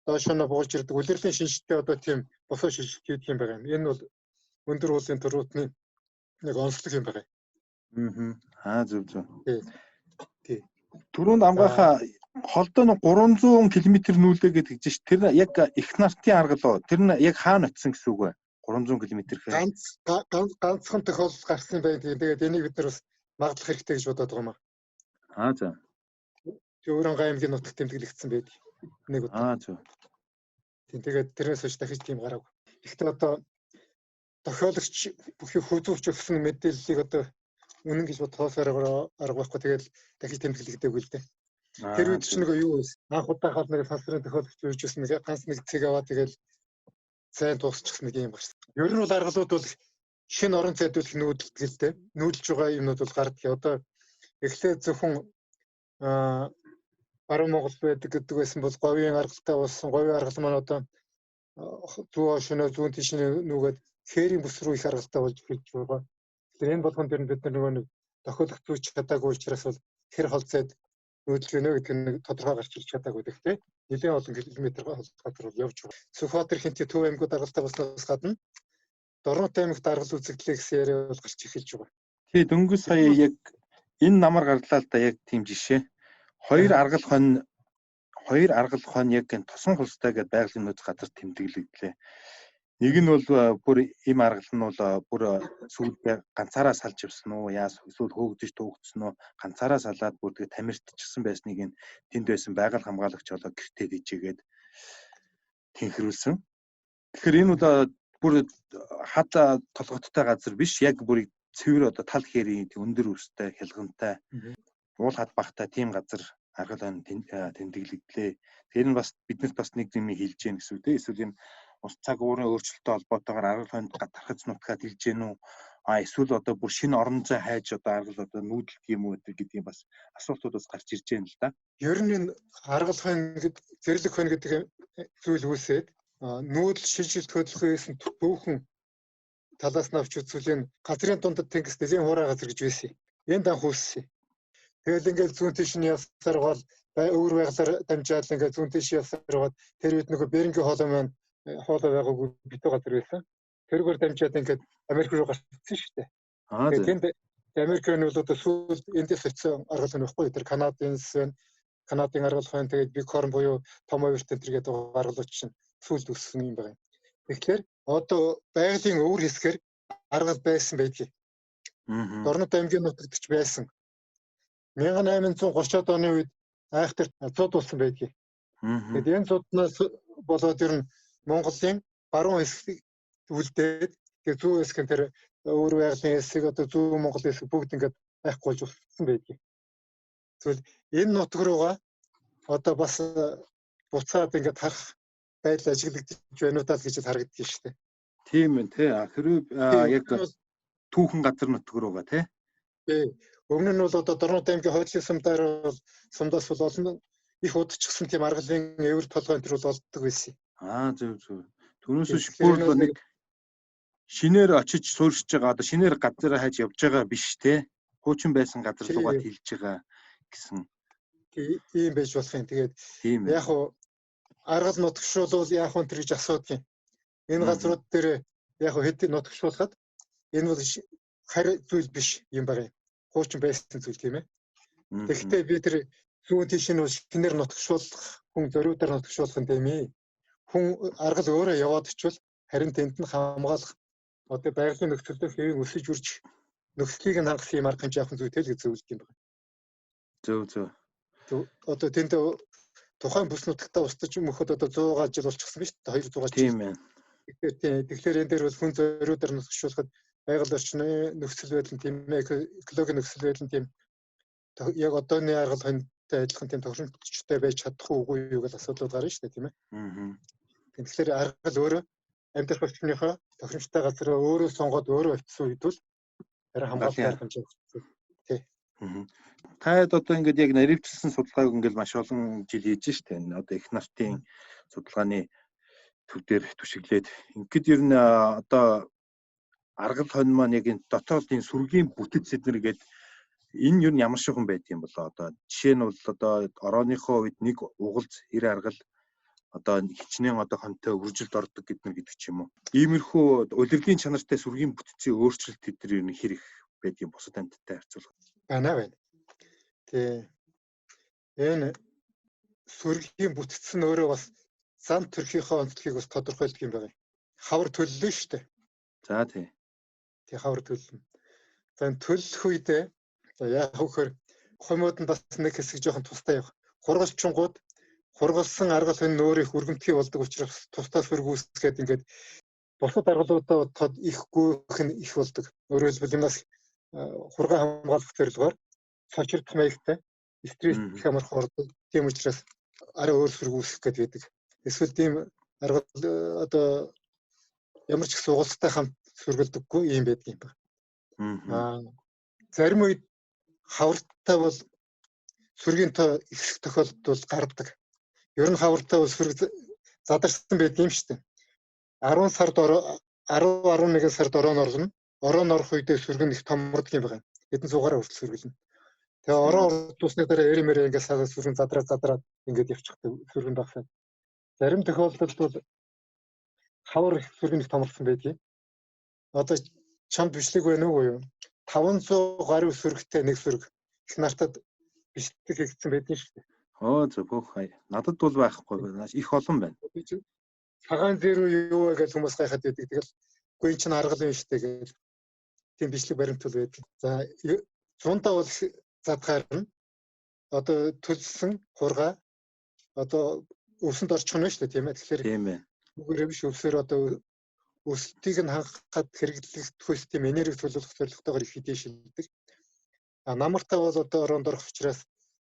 доошоо нь буулж ирдэг. Үлрэлийн шинжтэй одоо тийм босоо шилжилт хийдэг юм байна. Энэ бол өндөр уулын туруудны нэг онцлог юм байна. Аа. Зөв зөв. Тий. Түрүүнд амгаахаа холдоо нэг 300 км нүүлээ гэдэг гэж ш. Тэр яг их нартын аргал уу? Тэр нь яг хаана очисон гэсэн үг вэ? 300 км гэхээр ганцхан тохиолдол гарсан байх. Тэгээд энийг бид нар бас магадлах хэрэгтэй гэж бодоод байгаа юм аа. Аа за. Тэг Өөрөнгө аймгийн нутагт тэмдэглэгдсэн байдаг. Нэг удаа. Аа зөв. Тийм, тэгээд тэрнээс хойш дахиж тийм гараагүй. Гэхдээ одоо тохиологч бүхий хүзүүвч өгсөн мэдээллийг одоо үнэн гэж бодохоос арга байхгүй. Тэгээд дахиж тэмдэглэгдээгүй л дээ. Тэр үед ч нэг юу байсан. Анх удаа хал нэг сансрын тохиологч үйж байсан, нэг ганц нэг цэг аваа тэгээд сайн дуусчихсан нэг юм гарсан. Ер нь бол аргалууд бол шинэ орон зайд бол нүүдэлдэг л дээ. Нүүдэлж байгаа юмнууд бол гардаг. Одоо эхлээд зөвхөн баруун Монгол байдаг гэдэг байсан бол говийн аргалтай болсон. Говийн аргал маань одоо зүүн хошиноо зүүн тийш нүгээд хээрийн бүс рүү их аргалтай болж эхэлж байгаа. Тэгэхээр энэ болгон дээр нь бид нар нөгөө нэг тохиолох зүйч чадаагүй учраас бол хэр хол зайд нүүдэлж гэнэ гэдэг нэг тодорхой гарч ирж чадаагүй. Гэхдээ нэлээд олон километр хол газар бол явж байгаа. Сүхбаатар хинти Төв аймагуд аргалтай болсноос гадна Дорнот аймагт аргал үзэгдлээ гэсэн яриа бол гарч эхэлж байгаа. Тий, дөнгөж сая яг энэ намар гарлаа л да, яг тийм жишээ. Хоёр аргал хонь, хоёр аргал хонь яг энэ тосон хулстай гэдэг байгалийн нөөц газар тэмдэглэгдлээ. Нэг нь бол бүр им аргал нь бол бүр сүүлдээ ганцаараа салж явсан уу, яас эсвэл хөөгдөж төөгдсөн үү, ганцаараа салаад бүр тэгээ тамиртчихсан байсныг нь тэнд байсан байгаль хамгаалагч болоо гэртээ дижээгээд тэнхрүүлсэн. Тэгэхээр энэ бол бүр хад толготтой газар биш, яг бүр цэвэр одоо тал хээрийн өндөр өстэй, хялгантай, уул хад багтай тийм газар аргал хонь тэмдэглэгдлээ. Тэр нь бас биднэрт бас нэг юм хэлж гэн гэсэн үг тийм, эсвэл энэ ус цаг уурын өөрчлөлттэй холбоотойгоор аргал хонд тархаж нутгаад хэлж гэн үү? А эсвэл одоо бүр шинэ орон зай хайж одоо аргал одоо нүүдэлт юм уу гэдэг юм бас асуултууд бас гарч ирж байна л да. Ер нь энэ аргал хонь гэдэг зэрлэг хонь гэдэг зүйл үүсээд нүүдэл шилжилт хөдөлгөөн хийсэн түүхэн талаас нь авч үзвэл энэ газрын дундад тэнгис нэлийн хуурай газар гэж байсан. Энд анх үүссэн. Тэгэл ингээл зүүн тийш нь явсаар гол өвөр байгалаар дамжаал ингээд зүүн тийш явсаар гол тэр үед нөгөө Берингийн хоолой маань хоолой байгаагүй битүү газар байсан. Тэргээр дамжаад ингээд Америк руу гарсан шүү дээ. Тэгээд тэнд Америк нь бол одоо сүүлд эндээс очисон аргал нь байхгүй. Тэр Канадын байна. Канадын аргал хойно тэгээд Big Horn буюу том оверт энэ гэдэг аргалууд чинь сүүлд өссөн юм байна. Тэгэхээр одоо байгалийн өвөр хэсгээр аргал байсан байдгийг. Дорнод аймгийн нутагт ч байсан. 1830-ад оны үед айхтар цууд болсон байдгийг. Тэгээд энэ цууднаас болоод ер нь Монголын баруун хэсгийг үлдээд тэгээд зүүн хэсэг нь тэр өвөр байгалийн хэсэг одоо зүүн Монгол хэсэг бүгд ингээд байхгүй болж устсан байдгийг. Тэгвэл энэ нутаг руугаа одоо бас буцаад ингээд харах байдал ажиглагдаж байна уу даа гэж харагддаг шүү дээ. Тийм ээ тий. Хэрвээ яг түүхэн газар нутаг руугаа тий. Тий. Өмнө нь бол одоо Дорнод аймгийн хойдлын сумдаар бол сумдаас бол олон их удчихсан тийм аргалын эвэр толгой энэ төр бол олддог байсан. Аа зөв зөв. Түүнээс биш бүр нэг шинээр очиж суурьшиж байгаа одоо шинээр газараа хайж явж байгаа биш те. Хуучин байсан газар руугаа тэлж байгаа гэсэн. Тийм байж болох юм. Тэгээд яг хуу аргал нутагшуулвал яах вэ тэр гэж асуудаг юм. Энэ газрууд дээр яг хуу хэд нутагшуулахад энэ бол харь зүйл биш юм байна. Хуучин байсан зүйл тийм ээ. Тэгэхдээ би тэр зүүн тийш нь шинээр нутагшуулах хүн зориудаар нутагшуулах юм тийм ээ. Хүн аргал өөрөө яваад очивол харин тэнд нь хамгаалах одоо байгалийн нөхцөлөөр хэвийн өсөж үрж нөхцөлийг нь хангах юм арга хэмжээ авах зүйтэй л гэж зөвлөдөг юм байна. Зөв зөв. Одоо тэнд Тухайн бүс нутагтаа устж мөхөд одоо 100 жил болчихсон биз дээ, 200 жил. Тийм ээ. Тэгэхээр энэ дээр бол хүн зориудаар нөхцөлүүлэхэд байгаль орчны нөхцөл байдал нь тийм ээ, экологийн нөхцөл байдал нь тийм яг одооны аргал хоньтой адилхан тийм тохиромжтой байж чадах уугүй юу гэж асуудлууд гарна шүү дээ, тийм ээ. Тэгэхээр аргал өөрөө амьдрах орчныхоо тохиромжтой газар өөрөө сонгоод өөрөө очсон үед бол арай хамгаалалт арга хэмжээ өгсөн. Тий. Таад одоо ингээд яг наривчлсан судалгааг ингээд маш олон жил хийж штэ. Одоо их нартын судалгааны төв дээр түшиглээд ингээд ер нь одоо аргал хонь маань яг энэ дотоодын сүргийн бүтэц эднэр гээд энэ ер нь ямар шихэн байдаг юм болоо. Одоо жишээ нь бол одоо орооныхоо үед нэг угалз эр аргал одоо хичнээн одоо хонтой үржилд ордог гэднэр гэдэг ч юм уу. Иймэрхүү улирлын чанартай сүргийн бүтцийн өөрчлөлт эднэр ер нь хэр их байдаг юм бусад амьтадтай харьцуулах. Байна байна. Тий. Энэ сүргийн бүтц нь өөрөө бас зан төрхийнхөө онцлогийг бас тодорхойлдог юм байна. Хавар төллөө шүү дээ. За тий. Тий, хавар төллөн. За энэ төллөх үедээ за яах вэ гэхээр хомиуд нь бас нэг хэсэг жоохон тустай явах. Хургалчингууд хургалсан аргал хонь нөөр их өргөмтгий болдог учраас тусдаа сүрг үүсгээд ингээд бусад аргалуудаа бодоход их гүйх нь их болдог. Өөрөөр хэлбэл юмнаас хурган хамгаалах зорилгоор цочирдох маягтай стресс их амархан ордог. Тийм учраас арай өөр сүрг үүсгэх гээд байдаг. Эсвэл тийм аргал одоо ямар ч их сугалтай хамт сүргэлдэггүй юм байдаг юм байна. Аа зарим үед хавартай бол сүргийн тоо ихсэх тохиолдол бол гардаг. Ер нь хавартай бол сүрэг задарсан байдаг юм шүү дээ. 10 сард 10 11 сард орон орлоно. Орон орох үедээ сүрэг нь их томордог юм байна. Хэдэн зугаараа хүртэл сүргэлнэ. Тэгээ орон ордуусны дараа эрэмэрэ ингээд сараа сүргэн задраад ингээд явчихдаг сүргэн багсаад. Зарим тохиолдолд бол хавар их сүргэн их томорсон байдаг юм. Одоо чамд бичлэг байна уу юу? 500 гаруй сүрэгтэй нэг сүрэг их нартад бичлэг хийгдсэн байдаг шүү дээ. Оо зөв бөх. Надад бол байхгүй байна. Их олон байна. Цагаан зэр юу вэ гэж хүмүүс гайхаад байдаг. Тэгэл үгүй эн чинь аргал юм шүү дээ гэл. Тийм бичлэг баримтуул байдаг. За зундаа бол задгаар нь одоо төлсөн хургаа одоо өвсөнд орчих нь шүү дээ, тийм ээ. Тэгэхээр тийм ээ. Үгээр биш өвсөөр одоо өсөлтийг нь хангахад хэрэглэх төхөөс тийм энерги төлөвлөх зорилготойгоор их хэдий шилдэг. А намартай бол одоо ороонд орох учраас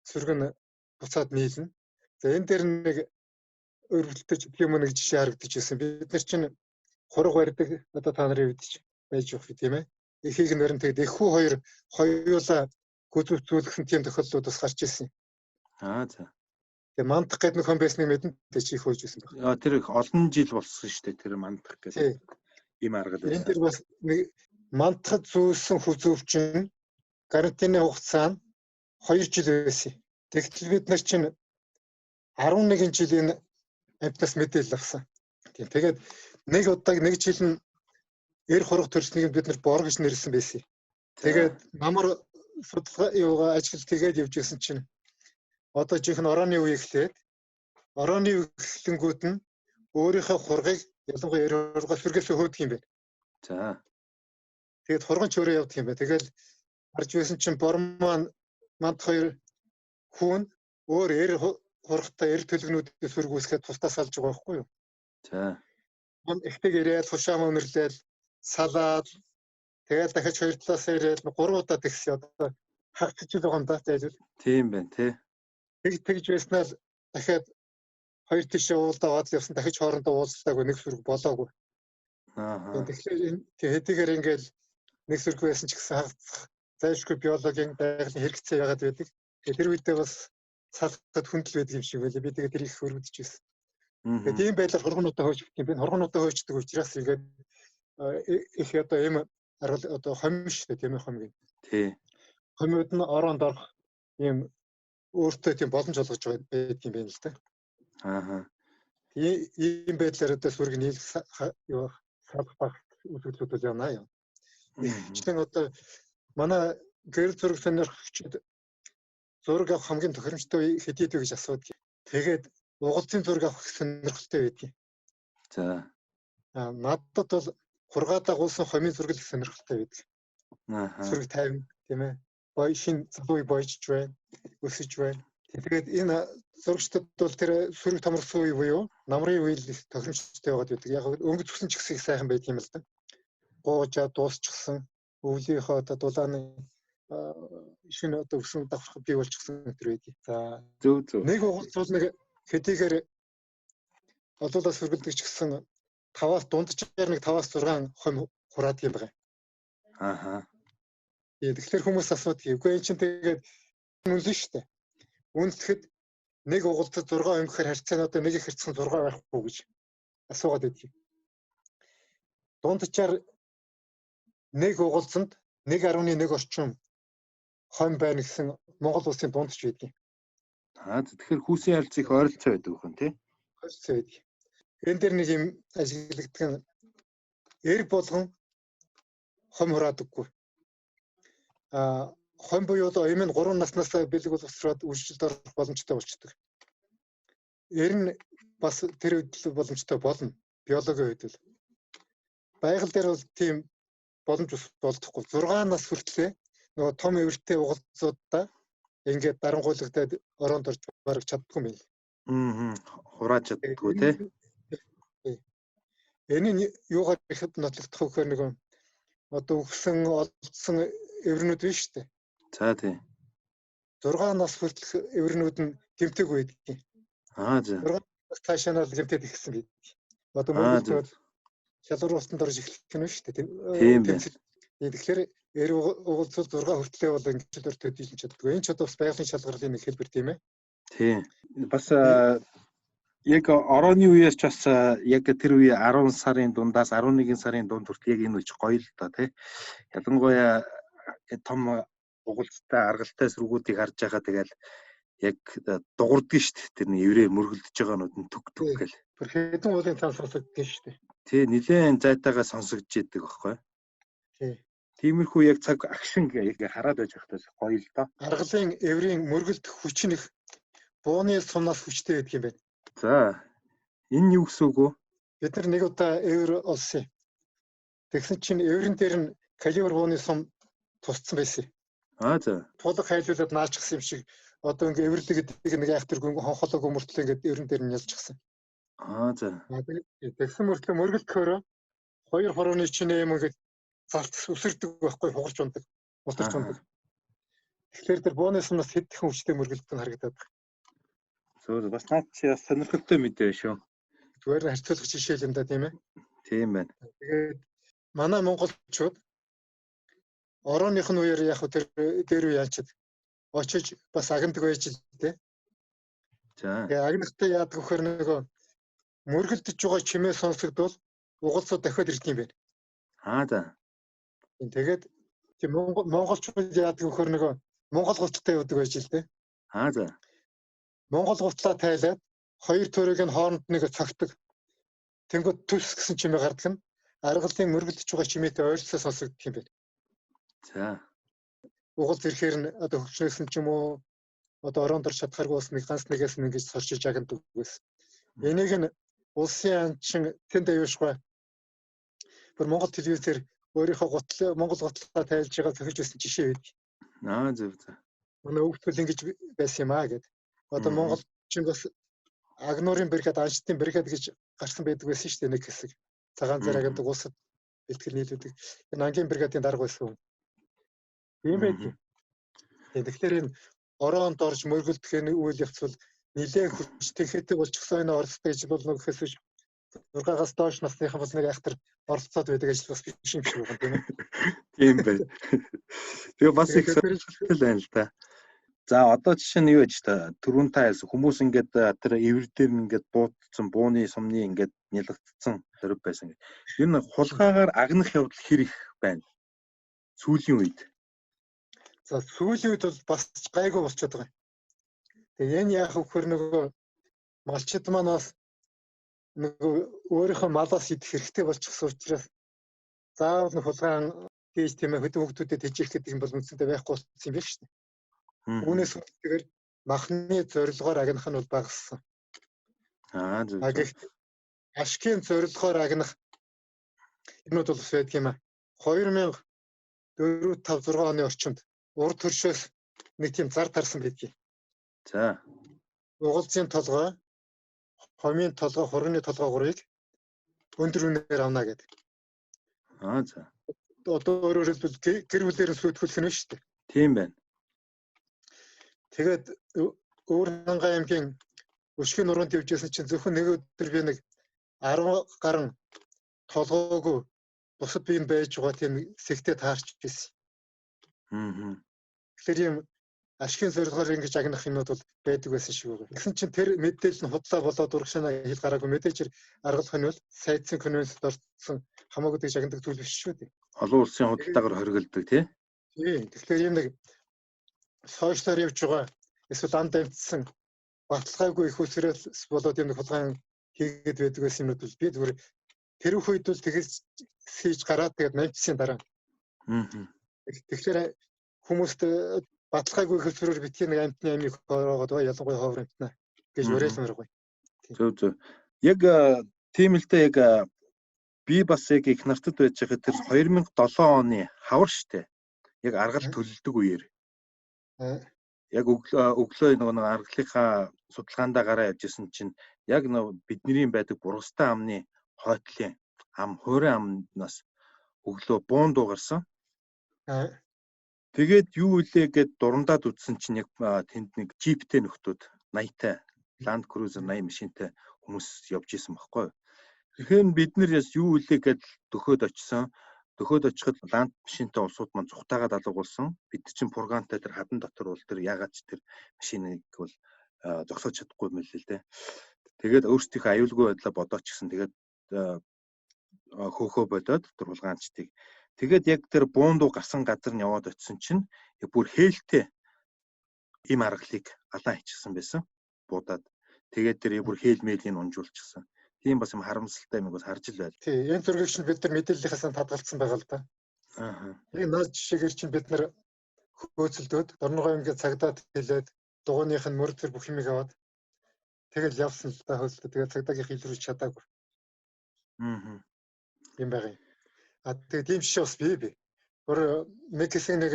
сүрэг нь буцаад нийлнэ. За энэ дээр нэг өргөлдөж юм нэг жишээ харагдаж байсан. Бид нар чинь хург барьдаг одоо та нарын үед ч байж явах тийм ээ. Эхийг нь барин тэгэд эхүү хоёр хоёулаа гүзүүцүүлсэн тийм тохиолдлууд бас гарч ирсэн. Аа за. Тэгээ мандах гэдэг нөхөн байсныг мэдэн тэ чи их хөөж байсан баг. Аа тэр их олон жил болсон шүү дээ тэр мандах гэдэг. Ийм арга байсан. Энэ тэр бас нэг мандахад зүүсэн хүзүүвчин карантины хугацаа нь 2 жил байсан. Тэгтэл бид нар чинь 11 жилийн амьтнаас мэдээлэл авсан. Тийм. Тэгээд нэг удааг нэг жил нь эр хураг төрснийг бид нар бор гэж нэрлсэн байсан. Тэгээд намар судалгаа юугаа ажил тэгээд явж байсан чинь одоо жинхэнэ орооны үе эхлээд орооны үе эхлэнгүүт нь өөрийнхөө хургийг ялангуяа эр хургаа сүргээс хөөдөг юм байна. За. Тэгээд хурган ч өөрөө явдаг юм байна. Тэгэл харж байсан чинь бор маань манд хоёр хүүн өөр эр хургтай эр төлгнүүдээ сүрг үүсгээд тусдаа салж байгаа байхгүй юу? За. Ман ихтэй ирээд хушаа мөнөрлөөл салаад тэгэл дахиж хоёр талаас ирээд 3 удаа тэгсэн одоо хагас жил байгаа юм да зайлвал. Тийм байна тий. Тэгж байснаа л дахиад хоёр тишээ уулдаа аваад явсан дахиж хоорондоо уулзтаагүй нэг сүрг болоогүй. Аа. Тэгэхээр энэ хэдийгээр ингээл нэг сүрг байсан ч гэсэн хагас зайлшгүй биологийн байгалийн хэрэгцээ яагаад байдаг. Тэгээ тэр үедээ бас салхад хүндэл байдаг юм шиг байлаа. Би тэгээд тэр их хөргөдөж байсан. Тэгээд ийм байдлаар хургануудаа хөөж өгөх юм байна. Хургануудаа хөөждөг учраас ингээд их одоо ийм аргал одоо хомь шүү дээ, тийм ээ хомь гэх. Тий. Хомиуд нь ороонд орох ийм өөртөө тийм боломж олгож байгаа байдаг юм байна л да. Аа. Ийм байдлаар одоо сүрэг нийлэх юу салах баг үзэгдлүүд бол явна юм. Ихэвчлэн одоо манай гэрэл зураг сонирхогчид зураг авах хамгийн тохиромжтой хэдийд вэ гэж асуудаг. Тэгээд угалцын зураг авах сонирхолтой байдаг. За. Аа надад бол хургаа дагуулсан хомийн зураг их сонирхолтой байдаг. Аа. Зүрэг тайван тийм ээ. Бой шин залуу бойжж байна, өсөж байна. Тэгээд энэ Зурагчдад бол тэр сөрөг томорсон үе буюу намрын үе л тохиромжтой байгаад байдаг. Яг өнгө зүгсэн ч гэсэн их сайхан байдаг юм л да. Гуужаа дуусчихсан, өвлийнхөө одоо дулааны шинэ одоо өсөн давхрах бий болчихсон тэр байдаг. За зөв зөв. Нэг угалцвал нэг хэдийгээр олоолаа сөргөлдөг ч гэсэн 5-аас дунджаар нэг 5-аас 6 хонь хураадаг юм байна. Ааха. Тэгэхээр хүмүүс асуудаг. Үгүй энэ чинь тэгээд үнэлнэ шүү дээ. Үнэлэхэд нэг угалцад 6 хонь гэхээр харьцаа нь одоо нэг их харьцсан 6 байхгүй гэж асуугаад байдаг. Дунджаар нэг угалцанд 1.1 орчим хонь байна гэсэн Монгол улсын дундч байдаг. Аа, тэгэхээр хүүсийн харилцаа их ойролцоо байдаг юм тий? Ойролцоо байдаг. Энэ дээр нэг юм ажиглагддаг нь эр болгон хонь хураадаггүй. Аа, хонь буюу оюун нь 3 наснаас бэлэг боловсроод үйлчлэлд орох боломжтой болчдөг. Эр нь бас тэр үед л боломжтой болно. Биологийн үед бол. Байгаль дээр бол тийм боломж ус болдохгүй. 6 нас хүртлээ нөгөө том эвэртэй угалцуудаа ингээд дарангуйлагдаад ороонд орж бараг чаддгүй юм байна. Аа. Хурааж чаддгүй тий. Энэ нь юугаар ихэд нотлогдох вэ гэхээр нөгөө одоо өгсөн олдсон эврэнүүд биш үү? За тий. 6 нас хүртэлх эврэнүүд нь гэмтэг байдаг. Аа за. 6 нас цаашаа нь бол гэмтээд ихсэн байдаг. Одоо мөргөлдөөд шалгаруулалтанд орж эхлэх нь шүү дээ. Тийм байна. Тэгэхээр эр угалцвал 6 хүртлээ бол ингэж өр төдийлж чаддгүй. Энэ ч одоо бас байгалийн шалгарлын нэг хэлбэр тийм ээ. Тийм. Бас яг орооны үеэс ч бас яг тэр үе 10 сарын дундаас 11 сарын дунд хүртэл яг энэ үеч гоё л да тий. Ялангуяа том угалцтай аргалтай сэргүүдийг харж байгаа тэгэл яг дугуурдаг шүү дээ. Тэр нэг эврээ мөргөлдөж байгаа нууд нь түг түг гэл. Бүр хэдэн уулын цаан сонсогдсон шүү дээ. Тий, нилээн зайтайгаа сонсогдож идэг байхгүй. Тий. Тиймэрхүү яг цаг агшин яг хараад байж байхдаа гоё л доо. Аргалын эврийн мөргөлдөх хүч нь их бууны сумнаас хүчтэй байдаг юм байна. За. Энэ юу гэсэн үг вэ? Бид нар нэг удаа эвэр олсон юм. Тэгсэн чинь эврэн дээр нь калибр бууны сум тусцсан байсан. Аа за. Тулга хайлуулад наачихсан юм шиг одоо ингээ эвэрлэг гэдэг нэг айхтар гүн хонхолоог мөртлөө ингээд эврэн дээр нь ялчихсан. Аа за. Тэгсэн мөртлөө мөргөлдөхөөрөө хоёр хорооны чинээ юм ингээд залт үсэрдэг байхгүй, хугарч ундаг, мултарч ундаг. Тэгэхээр тэр бууны сумнаас хэд дахин хүчтэй мөргөлдөх нь харагдаад байна. Зөв, бас наад чи бас сонирхолтой мэдээ шүү. Зүгээр нь харьцуулах жишээ л юм да, тийм ээ. Тийм байна. Тэгээд манай монголчууд орооных нь үеэр яг тэр дээр үе яачид очиж бас агнадаг байж л дээ. За. Тэгээ агнахтай яадаг вэхээр нөгөө мөргөлдөж байгаа чимээ сонсогдвол угалцуу дахиад ирдэг юм байна. Аа за. Тэгээд тийм монголчууд яадаг вэхээр нөгөө монгол гуталтай явдаг байж л дээ. Аа за. Монгол гутлаа тайлаад хоёр төрөг нь хооронд нэг цогтөг. Тэнгүүд төс гэсэн чимээ гардаг нь аргалын мөргөлдөж байгаа чимээтэй ойролцоо сонсогдох юм байна. За. Угал зэрэхээр нь одоо хөвчнөөсөн ч юм уу одоо ороонд орч чадхааргүй бас нэг ганц нэгээс нь ингэж сорчиж агнадаг байсан. Энийг нь улсын анчин тэнд аюушгүй. Бүр Монгол телевизээр өөрийнхөө гутал Монгол гутлаа тайлж байгаа зохиж байсан жишээ байдаг. Аа зөв зөв. Манай өвгтөл ингэж байсан юм аа гэд. Одоо монголчин бас агнуурын бригад, анчтын бригад гэж гарсан байдаг байсан шүү дээ нэг хэсэг. Цагаан зэрэг агнадаг улсад бэлтгэл нийлүүлдэг. Энэ ангийн бригадын дарга байсан юм. Тийм байдаг. Тэгэхээр энэ ороонд орж мөргөлдөх энэ үйл явц бол нэлээд хүч тэнхээтэй болчихсон энэ оролцдог ажил болно гэхээс биш 6-аас доош насныхан бол нэг айхтар оролцоод байдаг ажил бас биш юм шиг байна тийм ээ. Тийм байна. Тэгээ бас их сонирхолтой байна л да. За одоо жишээ нь юу гэж та түрүүн та хэлсэн хүмүүс ингээд тэр эвэр дээр нь ингээд буутсан бууны сумны ингээд нялгдсан зориг байсан гэх. Ер нь хулгайгаар агнах явдал хэр их байна? Сүүлийн үед. За сүүлийн үед бол бас гайгүй болчиход байгаа юм. Тэгээ энэ яах вэ гэхээр нөгөө малчид манаас нөгөө өөрийнхөө малаас идэх хэрэгтэй болчихсон учраас заавал нэг хулгайн хийж тийм ээ хөдөө хүүхдүүдэд тэжээх гэдэг юм бол үндсэндээ байхгүй болсон юм байна шүү дээ. Үүнээс үүдэлтэйгээр махны зорилгоор агнах нь бол багассан. Аа зөв. Гэхдээ ашигын зорилгоор агнах юмнууд бол бас байдаг юм аа. 2004 5 6 оны орчимд урд төршөөс нэг тийм зар тарсан байдгийг. За. Угалзын толгой, хомын толгой, хурганы толгой гурыг өндөр үнээр авна гэдэг. Аа за. Одоо өөрөөр хэлбэл гэр бүлээр нь сүйтгэх нь шүү дээ. Тийм байна. Тэгээд Өвөр Хангай аймгийн Өшгийн нуруунд явжсэн чинь зөвхөн нэг өдөр би нэг 10 гарan толгойгүй бусад бие нь байж байгаа тийм сэгтэй таарч байсан. Аа. Тэгэхээр ийм ашигын зорилгоор ингэж агнах юмнууд бол байдаг байсан шиг байгаа. Тэгсэн чинь тэр мэдээлэл нь худлаа болоод урагшаана хэл гараагүй. Мэдээж аргал хонь бол сайдсын конвенцэд орсон хамаагүй тэгж агнадаг зүйл биш шүү дээ. Олон улсын худалдаагаар хоригддаг тий. Тийм. Тэгэхээр ийм нэг сошиалар явж байгаа эсвэл анд амтсан баталгаагүй их усрээс болоод юм нэг хулгайн хийгээд байдаг байсан юмнууд бол би зүгээр тэр үед бол тэгэж хийж гараад тэгээд намжсан дараа. Аа. Тэгэхээр хүмүүст баталгаагүй их усрээр битгий нэг амтны амийг хоороогод бай, ялангуяа ховор амтнаа гэж уриалмааргүй. Зөв зөв. Яг тийм л дээ, яг би бас яг их нартад байж байхад тэр 2007 оны хавар штэ. Яг аргал төлөлдөг үеэр. Яг өглөө нөгөө нэг аргалынхаа судалгаандаа гараа явж исэн чинь яг нөгөө бидний байдаг бургастай амны хойтлын ам хуурай амнаас өглөө буун дуу гарсан. Тэгээд юу үлээ гэд дурандаад үтсэн чинь яг тэнд нэг джиптэй нөхдүүд 80-тай Land Cruiser 80 машинтай хүмүүс явж исэн баггүй. Тэгэхээр бид нэр юу үлээ гэд дөхөөд очисон. Дөхөөд очиход Land машинтай улсууд маань зүхтаагаад алгуулсан. Бид нар чинь пургантай тэр хадан дотор бол тэр ягаад ч тэр машиныг бол зогсоож чадахгүй юм л дээ. Тэгээд өөрсдийнхөө аюулгүй байдлаа бодооч гэсэн тэгээд хөөхөө бодоод тэр хулгаанчдыг тэгээд яг тэр буундуу гарсан газар нь яваад очисон чинь бүр хээлтэй им аргалыг алаан хийчихсэн байсан. Буудаад тэгээд тэр бүр хээл мэлийг унжуулчихсан. Тийм бас юм харамсалтай юм бас харж л байл. Тий, энэ зургийг чинь бид нар мэдээллийнхээс татгалцсан байгаа л да. Аа. Энэ наад жишээгээр чинь бид нар хөөцөлдөөд Дорногов аймгийн цагдаад хэлээд дугууных нь мөр төр бүх юмыг аваад тэгэл явсан л да хөөцөлдөө. Тэгээд цагдаагийн илрүүлж чадаагүй. Аа. Юм байгаа юм. А тэгээд тийм жишээ бас бий. Өөр нэг хэсэг нэг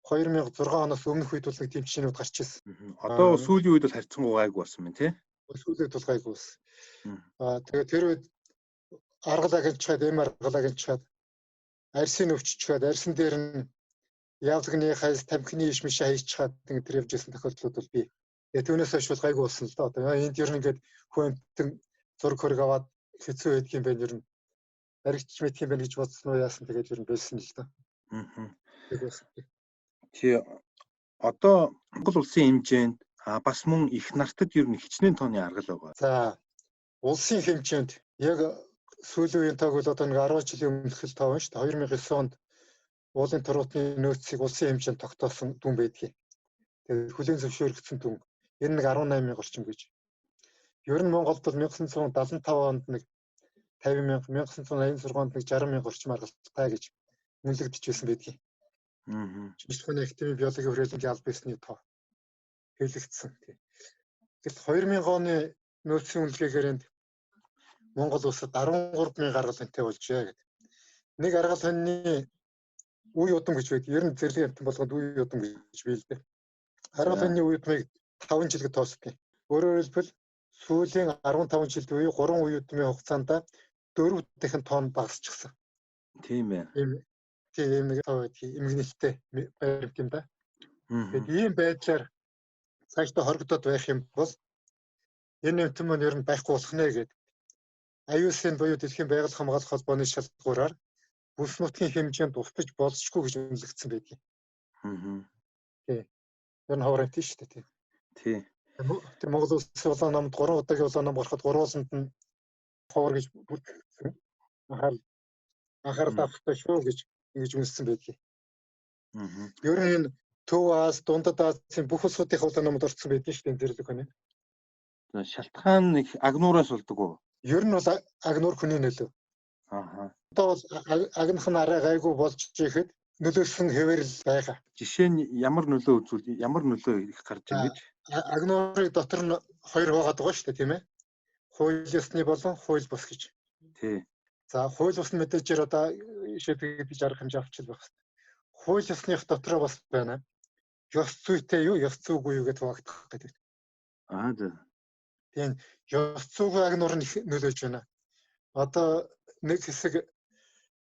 2006 оноос өмнөх үед бол нэг тийм жишээнүүд гарч ирсэн. Одоо сүүлийн үед бол харьцангуй гайгүй болсон юм тий. Сүүлийн үед бол гайгүй болсон. Аа тэгээд тэр үед аргал агнчаад, эм аргал агнчаад, арсын өвччгээд, арсын дээр нь явлагны хайс, тамхины иш мишээ хайчхаад ингээд тэр явж исэн тохиолдлууд бол бий. Тэгээд түүнээс хойш бол гайгүй болсон л да. Одоо энд ер нь ингээд хүн амтан зураг хөрөг аваад хэцүү байдаг юм байна ер нь. Баригдч мэдх юм байна гэж бодсон уу яасан тэгээд ер нь болсон л да. Аа. Тэгээд тий одоо Монгол улсын хэмжээнд бас мөн их нартад ер нь хичнээн тооны аргал байгаа. За улсын хэмжээнд яг сүүлийн үеийн тоог бол одоо нэг 10 жилийн өмнөх л тоо байна шүү дээ. 2009 онд уулын тургутны нөөцийг улсын хэмжээнд тогтоосон дүн байдгийг. Тэгээд хүлээн зөвшөөрөгдсөн дүн. Энэ нэг 18 мянга орчим гэж. Ер нь Монголд бол 1975 онд нэг 50 мянга, 1986 онд нэг 60 мянга орчим аргалтай гэж үнэлэгдэж байсан байдгийг. Аа. Шинжлэх ухааны академийн биологийн хүрээлэнгийн аль биесний тоо хэлэгдсэн. Тэгэл 2000 оны нөөцийн үнэлгээгээр энд Монгол улсад 13 мянган аргал хоньтой болжээ гэдэг. Нэг аргал хоньны үе удам гэж байдаг. Ер нь зэрлэг амьтан болгонд үе удам гэж бий л дээ. Аргал хоньны үе удмыг 5 жилд тооцдог. Өөрөөр хэлбэл сүүлийн 15 жилд буюу 3 үе удмын хугацаанд 4 дахин тонн багасчихсан. Тийм ээ. Тийм нэг тоо байдгийг эмгэнэлтэй баримт юм да. Тэгээд ийм байдлаар цаашдаа хорогдоод байх юм бол энэ нэмтэн маань ер нь байхгүй болох нэ гэдэг. IUCN буюу Дэлхийн байгаль хамгаалах холбооны шалгуураар бүс нутгийн хэмжээнд устж болзошгүй гэж үнэлэгдсэн байдгийг. Аа. Тий. Ер нь ховор амт шүү дээ тий. Тий. Тэг Монгол улсын улаан номд 3 удаагийн улаан ном гарахад 3 улсанд нь ховор гэж бүртгэгдсэн. Анхаарал авах ёстой шүү гэж ингэж үнэлсэн байдгийг. Аа. Ер нь энэ Төв Аз, Дундад Азийн бүх улсуудын улаан номд орсон байдгийг шүү дээ зэрлэг хүний. За шалтгаан их агнуураас болдог уу? Ер нь бол агнуур хүний нөлөө. Аа. Одоо бол агнах нь арай гайгүй болж ихэд нөлөөлсөн хэвээрэл байгаа. Жишээ нь ямар нөлөө үзүүл, ямар нөлөө их гарч ийн гэж? Агнуурыг дотор нь хоёр хуваагаад байгаа шүү дээ, тийм ээ. Хууль ёсны болон хууль бус гэж. Тий. За хууль бус нь мэдээжээр одоо шийдвэр гэж арга хэмжээ авчил байх хэрэгтэй. Хууль ёсных дотроо бас байна. Ёс зүйтэй юу, ёс зүйгүй юу гэдээ хуваагдах гэдэг. Аа за. Тийм, ёс зүйн агнуур нь их нөлөөлж байна. Одоо нэг хэсэг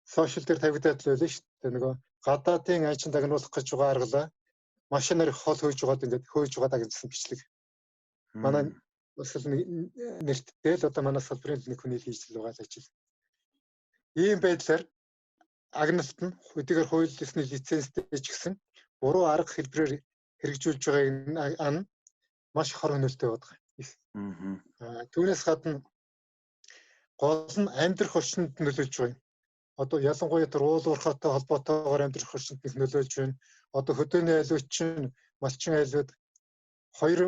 сошиал дээр тавигдаад л байлаа шүү дээ. Нөгөө гадаадын анчин дагнуулах гэж байгаа аргалаа машинаар хол хөөж байгаад ингээд хөөж байгаа дагнасан бичлэг. Манай бас л нэрттэй л одоо манай салбарын нэг хүний хийж л байгаа л ажил. Ийм байдлаар агналт нь хэдийгээр хууль ёсны лицензтэй ч гэсэн буруу арга хэлбэрээр хэрэгжүүлж байгааг ан маш хор хөнөөлтэй байдаг. Түүнээс гадна гол нь амьдрах орчинд нөлөөлж байгаа юм. Одоо ялангуяа тэр уул уурхайтай холбоотойгоор амьдрах орчинд их нөлөөлж байна. Одоо хөдөөний айлууд чинь малчин айлууд хоёр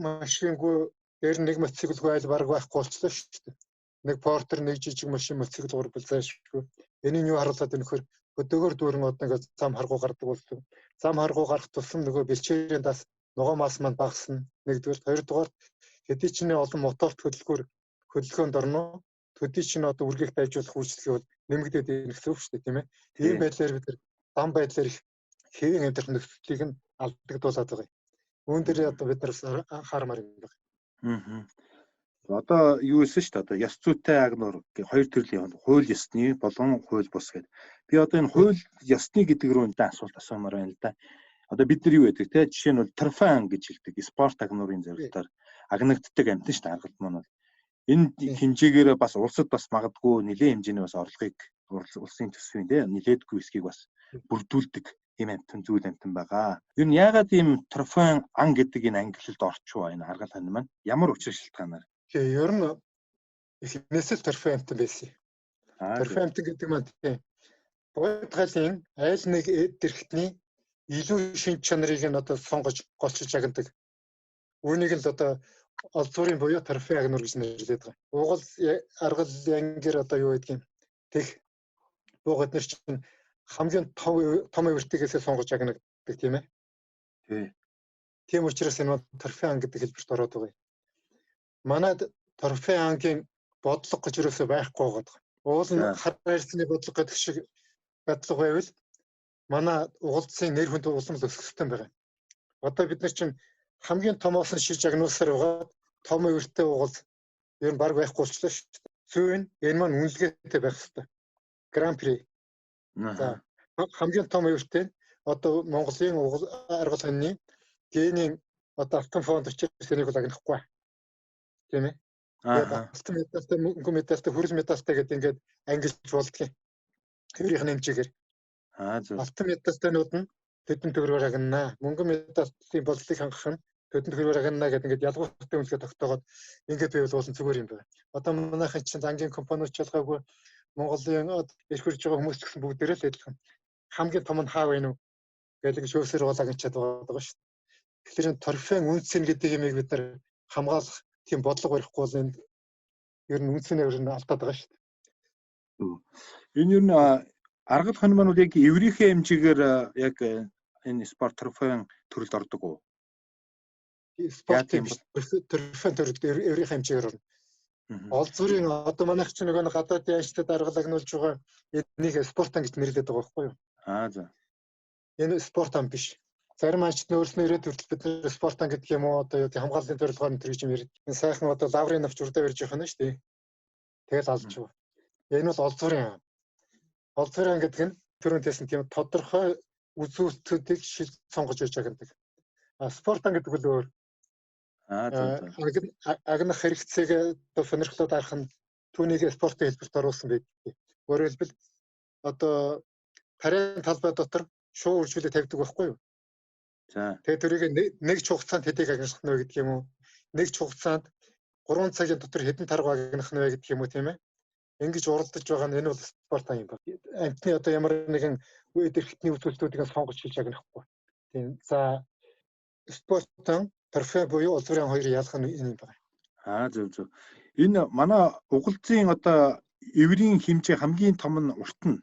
машингүй дээр нэг мотоциклгүй айл бараг байхгүй болчлоо шүү дээ. Нэг портер, нэг жижиг машин, мотоцикл гурвал зайлшгүй. Энийг юу харуулад байна нөхөр хөдөөгөр дүүрэн одоо ингээд зам харгуу гардаг болсон. Зам харгуу гарах тусам нөгөө бэлчээрийн дас ногоон мас маань багасна. Нэгдүгээр, хоёрдугаар хэдий ч нэ олон моторт хөдөлгөөр хөдөлгөөнд орно. Төдий чинь одоо үргэлж дайжуулах үйлчлэгээ бол нэмэгдээд ирэх гэсэн үг шүү дээ, тийм ээ. Тийм байдлаар бид нар зам байдлаар их хэвийн амьдрах нөхцөлийг нь алдагдуулаад байгаа юм. Үүн дээр одоо бид нар анхаармаар юм байна. Аа. Одоо юу байсан шүү дээ. Одоо ёс зүйтэй агнуур гэх хоёр төрлийн хууль ёсны болон хууль бус гэдэг. Би одоо энэ хууль ёсны гэдэг рүү энэ асуулт асуумаар байна л да. Одоо бид нар юу гэдэг те, жишээ нь бол трофеан гэж хэлдэг. Спорт агнуурын зорилтоор агнагддаг амьтан шүү дээ, аргалд маань бол. Энэ хэмжээгээр бас улсад бас магадгүй нэлээд хэмжээний бас орлогыг улсын төсвийн те нэлээдгүй хэсгийг бас бүрдүүлдэг ийм амьтан зүйл амьтан байгаа. Ер нь яагаад ийм трофеан ан гэдэг энэ ангилалд орчуу энэ аргал хань маань ямар учир шалтгаанаар? Тэгээ ер нь эхнээс л трофей амьтан байсан. Трофей амьтан гэдэг маань тийм бодгалын айл нэг дэрхтний илүү шинж чанарыг нь одоо сонгож голчилж агнадаг. Үүнийг л одоо олзуурын буюу трофей агнуур гэж нэрлэдэг байгаа. Угал аргал янгэр одоо юу гэдгийг тех буугаад нар чинь хамгийн том эвэртэйгээсээ сонгож агнагддаг, тийм ээ. Тий. Тийм учраас энэ трофей ан гэдэг хэлбэрт ороод байгаа юм. Манайд трофей ангийн бодлого гэж юусоо байхгүй байгаа. Уул нь хар хайрцны бодлого гэдэг шиг бодлого байвал манай угалдсын нэр хүнд улам л өсөх ёстой байгаа юм. Одоо бид нар чинь хамгийн томоос нь шиж агнуулсаар байгаад том эвэртэй угалд ер нь баг байхгүй болчлоо шүү дээ. Зүй нь энэ маань үнэлгээтэй байх ёстой. Гран при. За хамгийн том эвэртэй одоо Монголын аргал хоньны генийн одоо алтан фонд учраас энийг бол агнахгүй. Тийм ээ. Алтан медальтай, мөнгөн медальтай, хүрэл медальтай гэдэг ингээд ангилж болдгийн. Хэврийнх нь хэмжээгээр. Аа зөв. Алтан медальтайнууд нь тэдэн төгрөгөөр агнаа. Мөнгөн медалийн бодлыг хангах нь тэдэн төгрөгөөр агнаа гэдэг ингээд ялгууртай үнэлгээ тогтоогоод ингээд байвал уулын зүгээр юм байна. Одоо манайхан чинь ангийн компаниуд ч ялгаагүй Монголын эрх хүрж байгаа хүмүүс ч гэсэн бүгдээрээ л адилхан. Хамгийн том нь хаа вэ нү гэдэг шөөсөр бол агнчаад байгаа шүү дээ. Тэгэхээр энэ торфен үнцэн гэдэг юмыг бид нар хамгаалах тийм бодлого барихгүй бол энэ ер нь үнцнээ ер нь алдаад байгаа шүү дээ. Энэ ер нь аргал хонь маань бол яг эврийнхээ хэмжээгээр яг энэ спорт трофеын төрөлд ордог уу? Спортын трофеын төрөлд эврийнхээ хэмжээгээр орно. Олзуурын одоо манайх чинь нөгөө гадаадын анчтад аргал агнуулж байгаа энийг спортан гэж нэрлэдэг байгаа байхгүй юу? Аа за. Энэ спортан биш. Зарим анчид нь өөрснөө ирээд хүртэл бид нар спортан гэдэг юм уу одоо юу гэх хамгааллын зорилгоор энэ гэж юм яриад. Энэ сайхан одоо лаврын навч урдаа барьж явах нь шүү дээ. Тэгэл алж байгаа. Энэ бол олзуурын ан. Олзуурын ан гэдэг нь түрүүн хэлсэн тийм тодорхой үзүүлэлтүүдийг шил сонгож яж агнадаг. А спортан гэдэг бол өөр. Аа зөв. Агнах хэрэгцээг одоо сонирхлоо дарах нь түүнийг спортын хэлбэрт оруулсан байдаг. Өөрөөр хэлбэл одоо тариан талбай дотор шуу үржүүлээ тавьдаг байхгүй юу? За. Тэгээ тэрийг нэг ч хугацаанд хэдийг агнах нь вэ гэдэг юм уу? Нэг ч хугацаанд 3 цагийн дотор хэдэн таргу агнах нь вэ гэдэг юм уу, тийм ээ? Ингэж уралдаж байгаа нь энэ бол спорт юм байна. Амтны одоо ямар нэгэн үед эрхтний үзүүлэлтүүдийг сонгож шилж агнахгүй. Тийм. За спортын трофей буюу улс төрийн хоёрын ялах нь энэ юм байна. Аа зөв зөв. Энэ манай угалцын одоо эврийн хэмжээ хамгийн том нь урт нь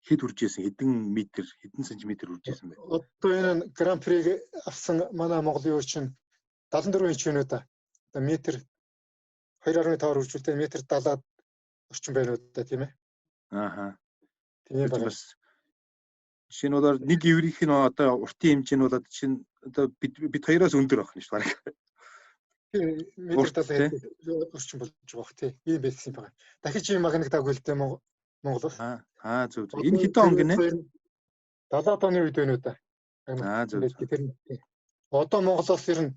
хэд хүрж исэн, хэдэн метр, хэдэн сантиметр хүрж исэн бэ? Одоо энэ гран приг авсан манай Монголын юу чинь 74 инч юм уу да. Одоо метр 2.5-аар үржүүлдэг метр 70-аад орчим байна уу да, тийм ээ. Ааха. Тийм байна. Бас жишээ нь бол нэг эврийнх нь одоо уртын хэмжээ нь бол чинь одоо бид хоёроос өндөр байх нь шүү дээ. Метр 70 хэд орчим болж байгаа бох тий. Ийм байсан юм байна. Дахиж ийм агнагдаагүй л дээ Монгол улс. Аа зөв зөв. Энэ хэдэн он гинэ? 70-аад оны үед байна уу да. Аа зөв. Тэр одоо Монголоос ер нь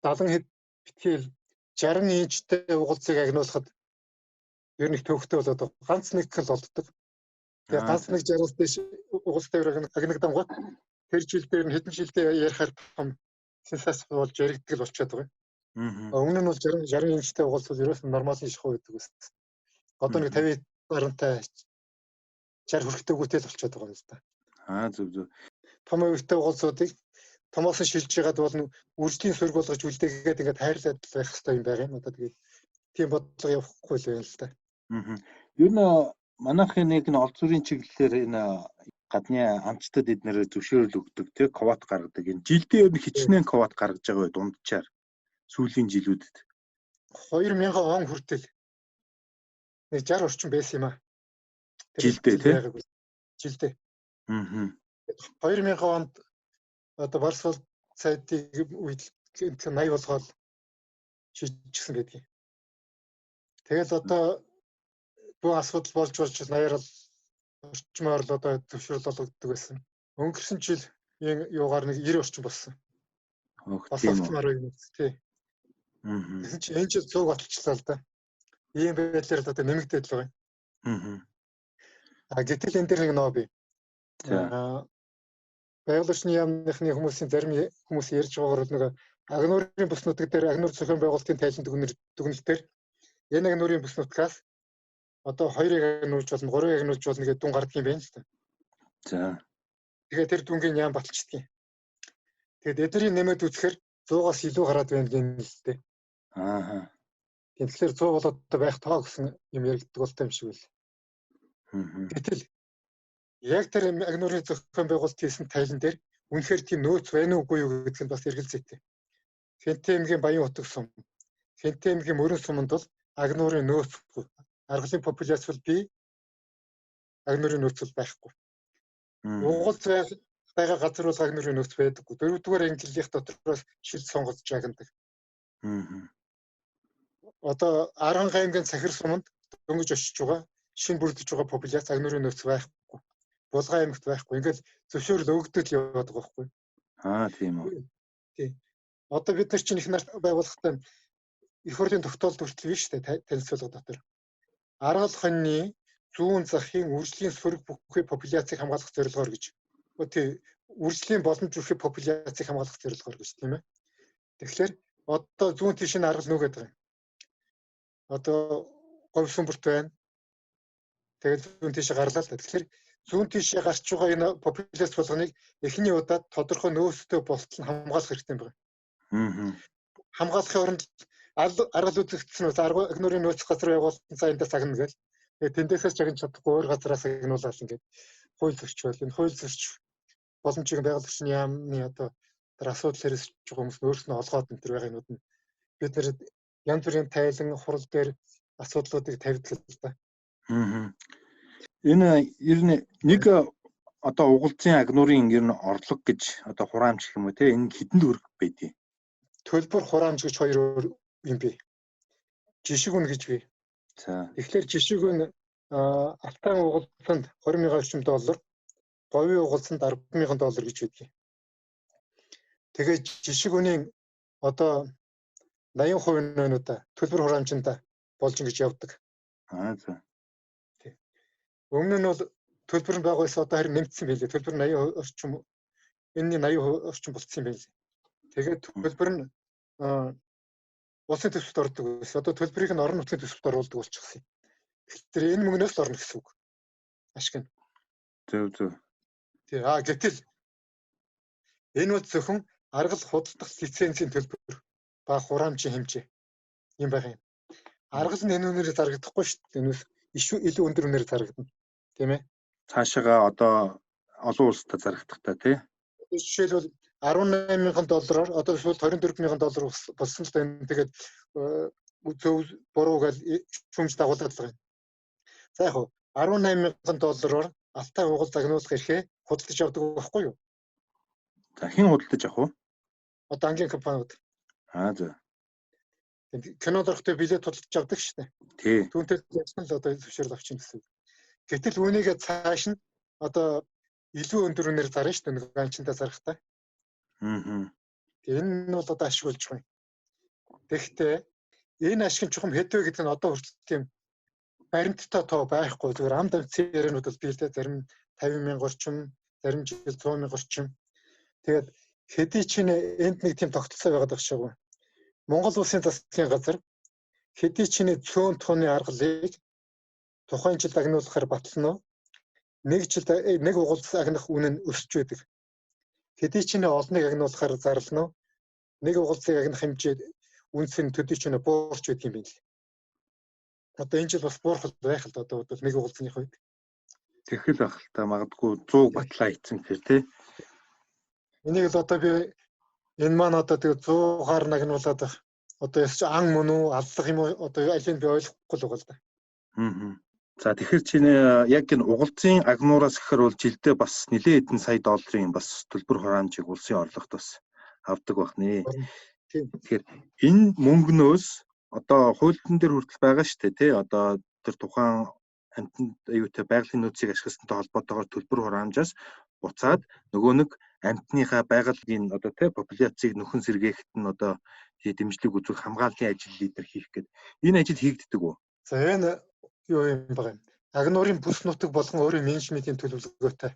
70 хэд битгийл 60 инчтэй угалцыг агнуулахад ер нь их төвхтэй болоод байгаа. Ганц нэг л олддог. Тэгээ ганц нэг 60-аас дээш угалц тавир агнагдангууд тэр жил дээр нь хэдэн жилдээ ярихаар том сенсац болж яригддаг л болчиход байгаа юм. Өмнө нь бол 60 60 инчтэй угалц бол ерөөсөн нормалын шахуу байдаг гэсэн. Одоо нэг 50 гарантай 60 хүрэхтэйгүйтэй л болчиход байгаа юм л да. Аа зөв зөв. Том өвөртэй угалцуудыг томоос нь шилж ягаад бол үржлийн сөрөг болгож үлдээгээд ингээд хайрлаад байх хэрэгтэй юм байгаа юм. Одоо тэгээд тийм бодлого явахгүй л байна л да. Ер нь манайхын нэг нь олон зүрийн чиглэлээр энэ гадны амчтад эднэр зөвшөөрөл өгдөг тий квот гаргадаг. Энэ жилдээ ер нь хичнээн квот гаргаж байгаа бай дунджаар сүүлийн жилүүдэд. 2000 он хүртэл нэг 60 орчим байсан юм аа. Жилдээ тий. Жилдээ. 2000 онд одоо Барсвал сайдыг үед 80 болгоод шийдчихсэн байдгийг. Тэгэл одоо бүх асуудал болж 80-аар л орчмоор л одоо зөвшөөрөл олгогддог байсан. Өнгөрсөн жил юугаар нэг 90 орчим болсон. Бас олцмаар юм тий. Тэгсэн чинь энэ жил 100 баталчлаа л да. Ийм байдлаар л одоо нэмэгдээд л байгаа юм. А гэтэл энэ дэр нэг ноо бий. За. Байгаль орчны яамныхны хүмүүсийн зарим хүмүүс ярьж байгаагаар нэг агнуурын бүс нутаг дээр агнуур зохион байгуулалтын тайлан дүгнэлт дээр энэ агнуурын бүс нутгаас одоо 2-ыг агнуулж болно, 3-ыг агнуулж болно гэдэг дүн гардаг юм байна л да. За. Тэгээд тэр дүнгийн яам баталчдаг юм. Тэгээд эднэрийн нэмээд үзэхээр 100-аас илүү гараад байна гин л дээ. Аа. Тэгэхээр 100 бол одоо байх тоо гэсэн юм яригддаг болтой юм шиг байл. Гэтэл яг тэр агнуурын зохион байгуулалт хийсэн тайлан дээр үнэхээр тийм нөөц байна уугүй юу гэдг нь бас эргэлзээтэй. Хэнтэ аймгийн Баян утаг сум, Хэнтэ аймгийн Мөрөн суманд бол агнуурын нөөцгүй. Аргалын популяц бол бий, агнуурын нөөц бол байхгүй. Угалц байгаа газар бол агнуурын нөөц байдаггүй. Дөрөвдүгээр ангиллынх дотроос шил сонгож агнадаг. Одоо Архангай аймгийн Цахир суманд дөнгөж очиж байгаа, шинэ бүрдэж байгаа популяц агнуурын нөөц байхгүй. Булган аймагт байхгүй. Ингээл зөвшөөрөл өгдөг л яваад байгаа байхгүй. Аа тийм үү. Тийм. Одоо бид нар чинь их нарт байгууллагатай их хурлын тогтоолд хүртэл биш үү танилцуулга дотор. Аргал хоньны зүүн захын үржлийн сөрөг бүхий популяцийг хамгаалах зорилгоор гэж. Тий, үржлийн боломж бүхий популяцийг хамгаалах зорилгоор гэж тийм ээ. Тэгэхээр одоо зүүн тийш нь аргал нүгээд байгаа юм. Одоо говьсүмбэрт байна. Тэгээд зүүн тийш гарлаа л да. Тэгэхээр зүүн тийшээ гарч байгаа энэ популяц болгоныг эхний удаад тодорхой нөөцтэй болтол нь хамгаалах хэрэгтэй юм байна. Хамгаалахын оронд аргал үзэгдсэн үү? Агнуурын нөөц газар байгуулсан цаа эндээс агна гэл. Тэгээд тэндээсээ ч агнаж чадахгүй өөр газараас агнуулаад ингээд хууль зөрчил. Энэ хууль зөрч боломжийг байгаль орчны яамны одоо тэр асуудал хэрэгсэж байгаа хүмүүс нь өөрснөө олгоод энэ төр байгаа юмуд нь бид нэр янз бүрийн тайлан хурал дээр асуудлуудыг тавьдаг л да. Энэ ер нь нэг одоо угалцын агнуурын ер нь орлого гэж одоо хураамж гэх юм уу те энэ хэдэн төгрөг байдгийг? Төлбөр хураамж гэж хоёр өөр юм бий. Жишг үн гэж бий. За. Тэгэхээр жишг үн алтан угалцанд 20,000 орчим доллар, говийн угалцанд 10,000 доллар гэж байдгийг. Тэгээд жишг үнийн одоо 80% нь өнөөдөр төлбөр хураамжинд болж ингэж явдаг. Аа за. Тий. Өмнө нь бол төлбөр нь байгаа байсан, одоо харин нэмэгдсэн байлээ. Төлбөр 80 орчим, энэний 80% орчим болцсон юм байлээ. Тэгээд төлбөр нь улсын төсөвт ордог байсан. Одоо төлбөрийг нь орон нутгийн төсөвт оруулдаг болчихсон юм. Тэгэхээр энэ мөнгнөөс л орно гэсэн үг. Ашиг нь. Зөв зөв. Тий. Аа гэтэл энэ бол зөвхөн аргал худалдах лицензийн төлбөр ба хураамжийн хэмжээ юм байгаа юм. Аргал нь энэ үнээр зарагдахгүй шүү дээ. Энэс илүү өндөр үнээр зарагдана. Тийм ээ. Цаашаага одоо олон улсад зарагдах та тий. Жишээлбэл 18,000 доллараар одоо сүүлд 24,000 доллар болсон л да. Энэ тэгээд зөв буруу гэж шүүмж дагуулад л байгаа юм. За яг 18,000 доллараар алтай угал загнуулах эрхээ худалдаж авдаг байхгүй юу? За хэн худалдаж авах вэ? Одоо ангийн компаниуд. Аа за. Кинонд орохдоо билет худалдаж авдаг шүү дээ. Тий. Түүнтэй адилхан л одоо зөвшөөрөл авчин гэсэн. Гэтэл үүнийгээ цааш нь одоо илүү өндөр үнээр зарна шүү дээ, нэг анчиндаа зарахтаа. Аа. Энэ нь бол одоо ашиг болж байгаа юм. Тэгэхдээ энэ ашиг нь чухам хэд вэ гэдэг нь одоо хүртэл тийм баримттай тоо байхгүй. Зүгээр амд амтсан яриануд бол бий л дээ. Зарим 50 мянга орчим, зарим жил 100 мянга орчим. Тэгээд хэдий чинь энд нэг тийм тогтолцоо байгаад байгаа шээгүй. Монгол Улсын засгийн газар хэдий чинь цөөн тооны аргалыг тухайн жил агнуулахаар батлана уу? Нэг жил нэг угалц агнах үн нь өсч байдаг. Хэдий чинь олныг агнуулахаар зарлана уу? Нэг угалцыг агнах хэмжээ үнц нь төдий чинь буурч байдаг юм байна л. Одоо энэ жил бас буурах байх л да, одоо бол нэг угалцны хувьд. Тэгэхэл байх л та, магадгүй 100 батлаа хийцэн гэхэр тий. Энийг л одоо би энэ маань одоо тэгээ 100-аар нагнуулаад байх. Одоо яс ан мөн үү, аллах юм уу, одоо алийг би ойлгохгүй л байгаа л да. Аа. За, тэгэхээр чинь яг энэ угалцын агнуураас гэхэр бол жилдээ бас нэлээд хэдэн сая долларын бас төлбөр хураамжийг улсын орлогот бас авдаг байх нэ. Тийм. Тэгэхээр энэ мөнгнөөс одоо хуульдан дээр хүртэл байгаа шүү дээ, тий. Одоо тэр тухайн амьтанд аюутай байгалийн нөөцийг ашигласантай холбоотойгоор төлбөр хураамжаас буцаад нөгөө нэг амьтныхаа байгалийн одоо тий популяцийг нөхөн сэргээхэд нь одоо дэмжлэг үзүүлэх хамгааллын ажил лидер хийх гээд энэ ажил хийгддэг үү? За, энэ юу юм бэ? Агнуурын бүс нутаг болгон өөрийн менежментийн төлөвлөгөөтэй.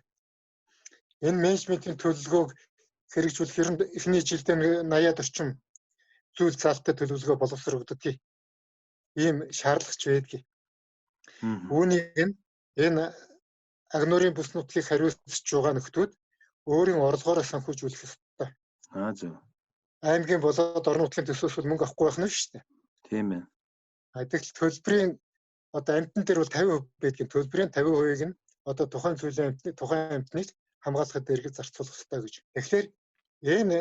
Энэ менежментийн төлөвлөгөөг хэрэгжүүлэх ер нь эхний жилдээ 80-аад орчим зүйл заалттай төлөвлөгөө боловсрогддог. Ийм шаардлагач байдгийг. Үүнийг нь энэ агнуурын бүс нутгийг хариуцж байгаа нөхдүүд өөрийн орлогоороо санхүүжүүлэх ёстой. Аа, зөв. Аймгийн болоод орон нутгийн төсвөөс бол мөнгө авахгүй байх нь шүү дээ. Тийм ээ. Тэгтэл төлбөрийн одоо амьтан дээр бол 50% байдгийн, төлбөрийн 50%-ийг нь одоо тухайн зүйлийн амьтны тухайн амьтныг хамгаалахад дээргээ зарцуулах ёстой гэж. Тэгэхээр энэ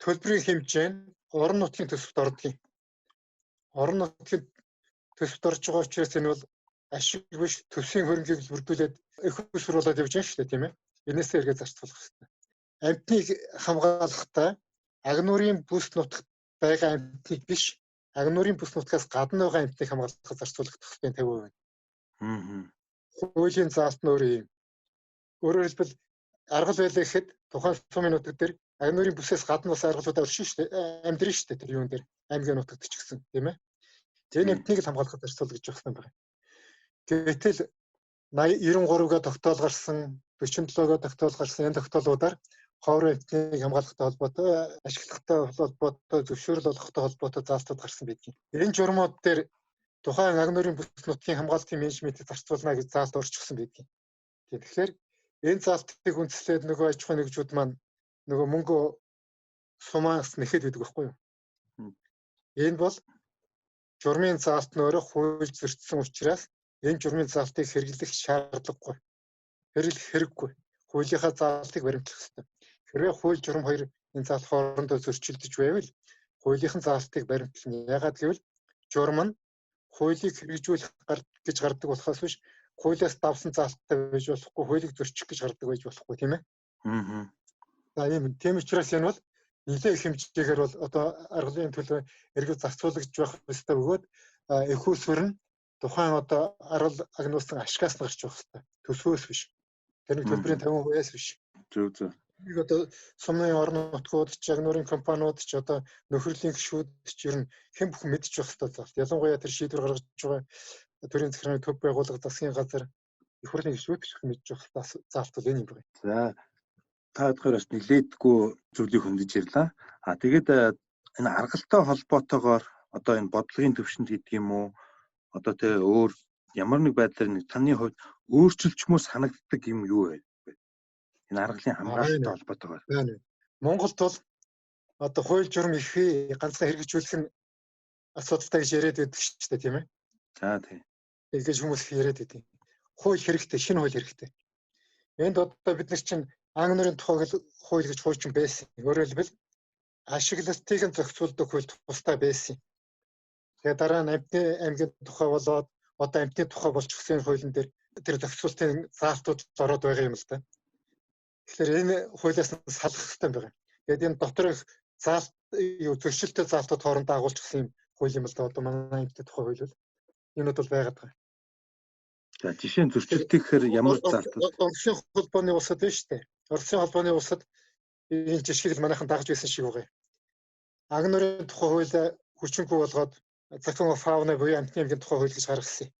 төлбөрийн хэмжээ нь орон нутгийн төсөвт ордог. Орон нутгийн төсөвт орж байгаа учраас энэ бол ашиг биш, төсвийн хөрөнгийг бүрдүүлээд их усвэр болоод явж байгаа шүү дээ, тийм ээ. Энээсээ эргээ зарцуулах хэрэгтэй. Амьтныг хамгаалахдаа агнуурын бүс нутагт байгаа амьтныг биш, агнуурын бүс нутгаас гадна байгаа амьтныг хамгаалахад зарцуулагдах хэрэгтэй 50%. Аа. Хуулийн заалт нь өөр юм. Өөрөөр хэлбэл аргал байлаа гэхэд тухайн сумын нутаг дээр агнуурын бүсээс гадна бас аргалууд оршин шүү дээ, амьдрын шүү дээ, тэр юун дээр аймгийн нутагт ч гэсэн, тийм ээ. Энэ амьтныг л хамгаалахад зарцуулагдаж байх хэрэгтэй байна. Гэвтэл 93-га тогтоол гарсан, 47-га тогтоол гарсан энэ тогтоолуудаар ховрын амьтныг хамгаалахтай холбоотой, ашиглахтай холбоотой, зөвшөөрөл олгохтой холбоотой заалтууд гарсан байдаг. Энэ журмууд дээр тухайн агнуурын бүс нутгийн хамгаалтын менежментийг зарцуулна гэж заалт орчихсон байдаг. Тэгэхээр энэ заалтыг үндэслээд нөгөө аж ахуйн нэгжүүд маань нөгөө мөнгө сумаас нэхэд байдаг байхгүй юу? Энэ бол журмын заалт нь өөрөө хууль зөрчсөн учраас энэ журмын заалтыг хэрэглэх шаардлагагүй. Хэрэглэх хэрэггүй. Хуулийнхаа заалтыг баримтлах хэрэгтэй. Хэрвээ хууль журам хоёр энэ заалт хоорондоо зөрчилдөж байвал хуулийнхын заалтыг баримтлана. Яагаад гэвэл журам нь хуулийг хэрэгжүүлэх гэж гардаг болохоос биш, хуулиас давсан заалттай байж болохгүй, хуулийг зөрчих гэж гардаг байж болохгүй, тийм ээ. Аа. За, ийм тийм учраас энэ бол нэлээд их хэмжээгээр бол одоо аргалын төлөө эргэж зарцуулагдж байх ёстой бөгөөд эх үүсвэр нь тухайн одоо аргал агнуулсан ашигаас нь гарч явах ёстой. Төсвөөс биш. Тэр нэг төлбөрийн 50%-аас биш. Зөв, зөв. Нэг одоо сумын орон нутгууд ч, агнуурын компаниуд ч, одоо нөхөрлийн гишүүд ч ер нь хэн бүхэн мэдчих байх ёстой заалт. Ялангуяа тэр шийдвэр гаргаж байгаа төрийн захиргааны төв байгууллага, засгийн газар, их хурлын гишүүд ч мэдчих байх ёстой заалт бол энэ юм байна. За, та хоёроор бас нэлээдгүй зүйлийг хөндөж ирлээ. А тэгээд энэ аргалтай холбоотойгоор одоо энэ бодлогын төвшөнд гэдэг юм уу, одоо тэ өөр ямар нэг байдлаар нэг таны хувьд өөрчилчмөр санагддаг юм юу вэ? Энэ аргалын хамгаалалттай холбоотойгоор. Монголд бол одоо хууль журам ихээ ганцхан хэрэгжүүлэх нь асуудалтай гэж яриад байдаг шүү дээ, тийм ээ. За, тийм. Ингэж хүмүүс их яриад байдаг. Хууль хэрэгтэй, шинэ хууль хэрэгтэй. Энд одоо бид нар чинь ан нуурын тухай хууль гэж хуучин байсан. Өөрөөр хэлбэл ашиглалтыг нь зохицуулдаг хууль тусдаа байсан. Тэгээ дараа нь амьтны аймгийн тухай болоод одоо амьтны тухай болчихсон хуулийн дээр тэр зохицуултын заалтууд ороод байгаа юм л да. Тэгэхээр энэ хуулиас нь салах хэрэгтэй юм байна. Тэгээд энэ дотор их заалт юу зөрчилтэй заалтууд хоорондоо агуулчихсан юм хууль юм л да. Одоо манай амьтны тухай хууль бол юунууд бол байгаад байгаа. За жишээ нь зөрчилтэй гэхээр ямар заалтууд? Оросын холбооны улсад байна шүү дээ. Оросын холбооны улсад энэ жишгийг л манайхан дагаж байсан шиг байгаа юм. Агн нуурын тухай хууль хүчингүй болгоод Закон о фауна буюу амьтны аймгийн тухай хууль гэж гаргасан юм.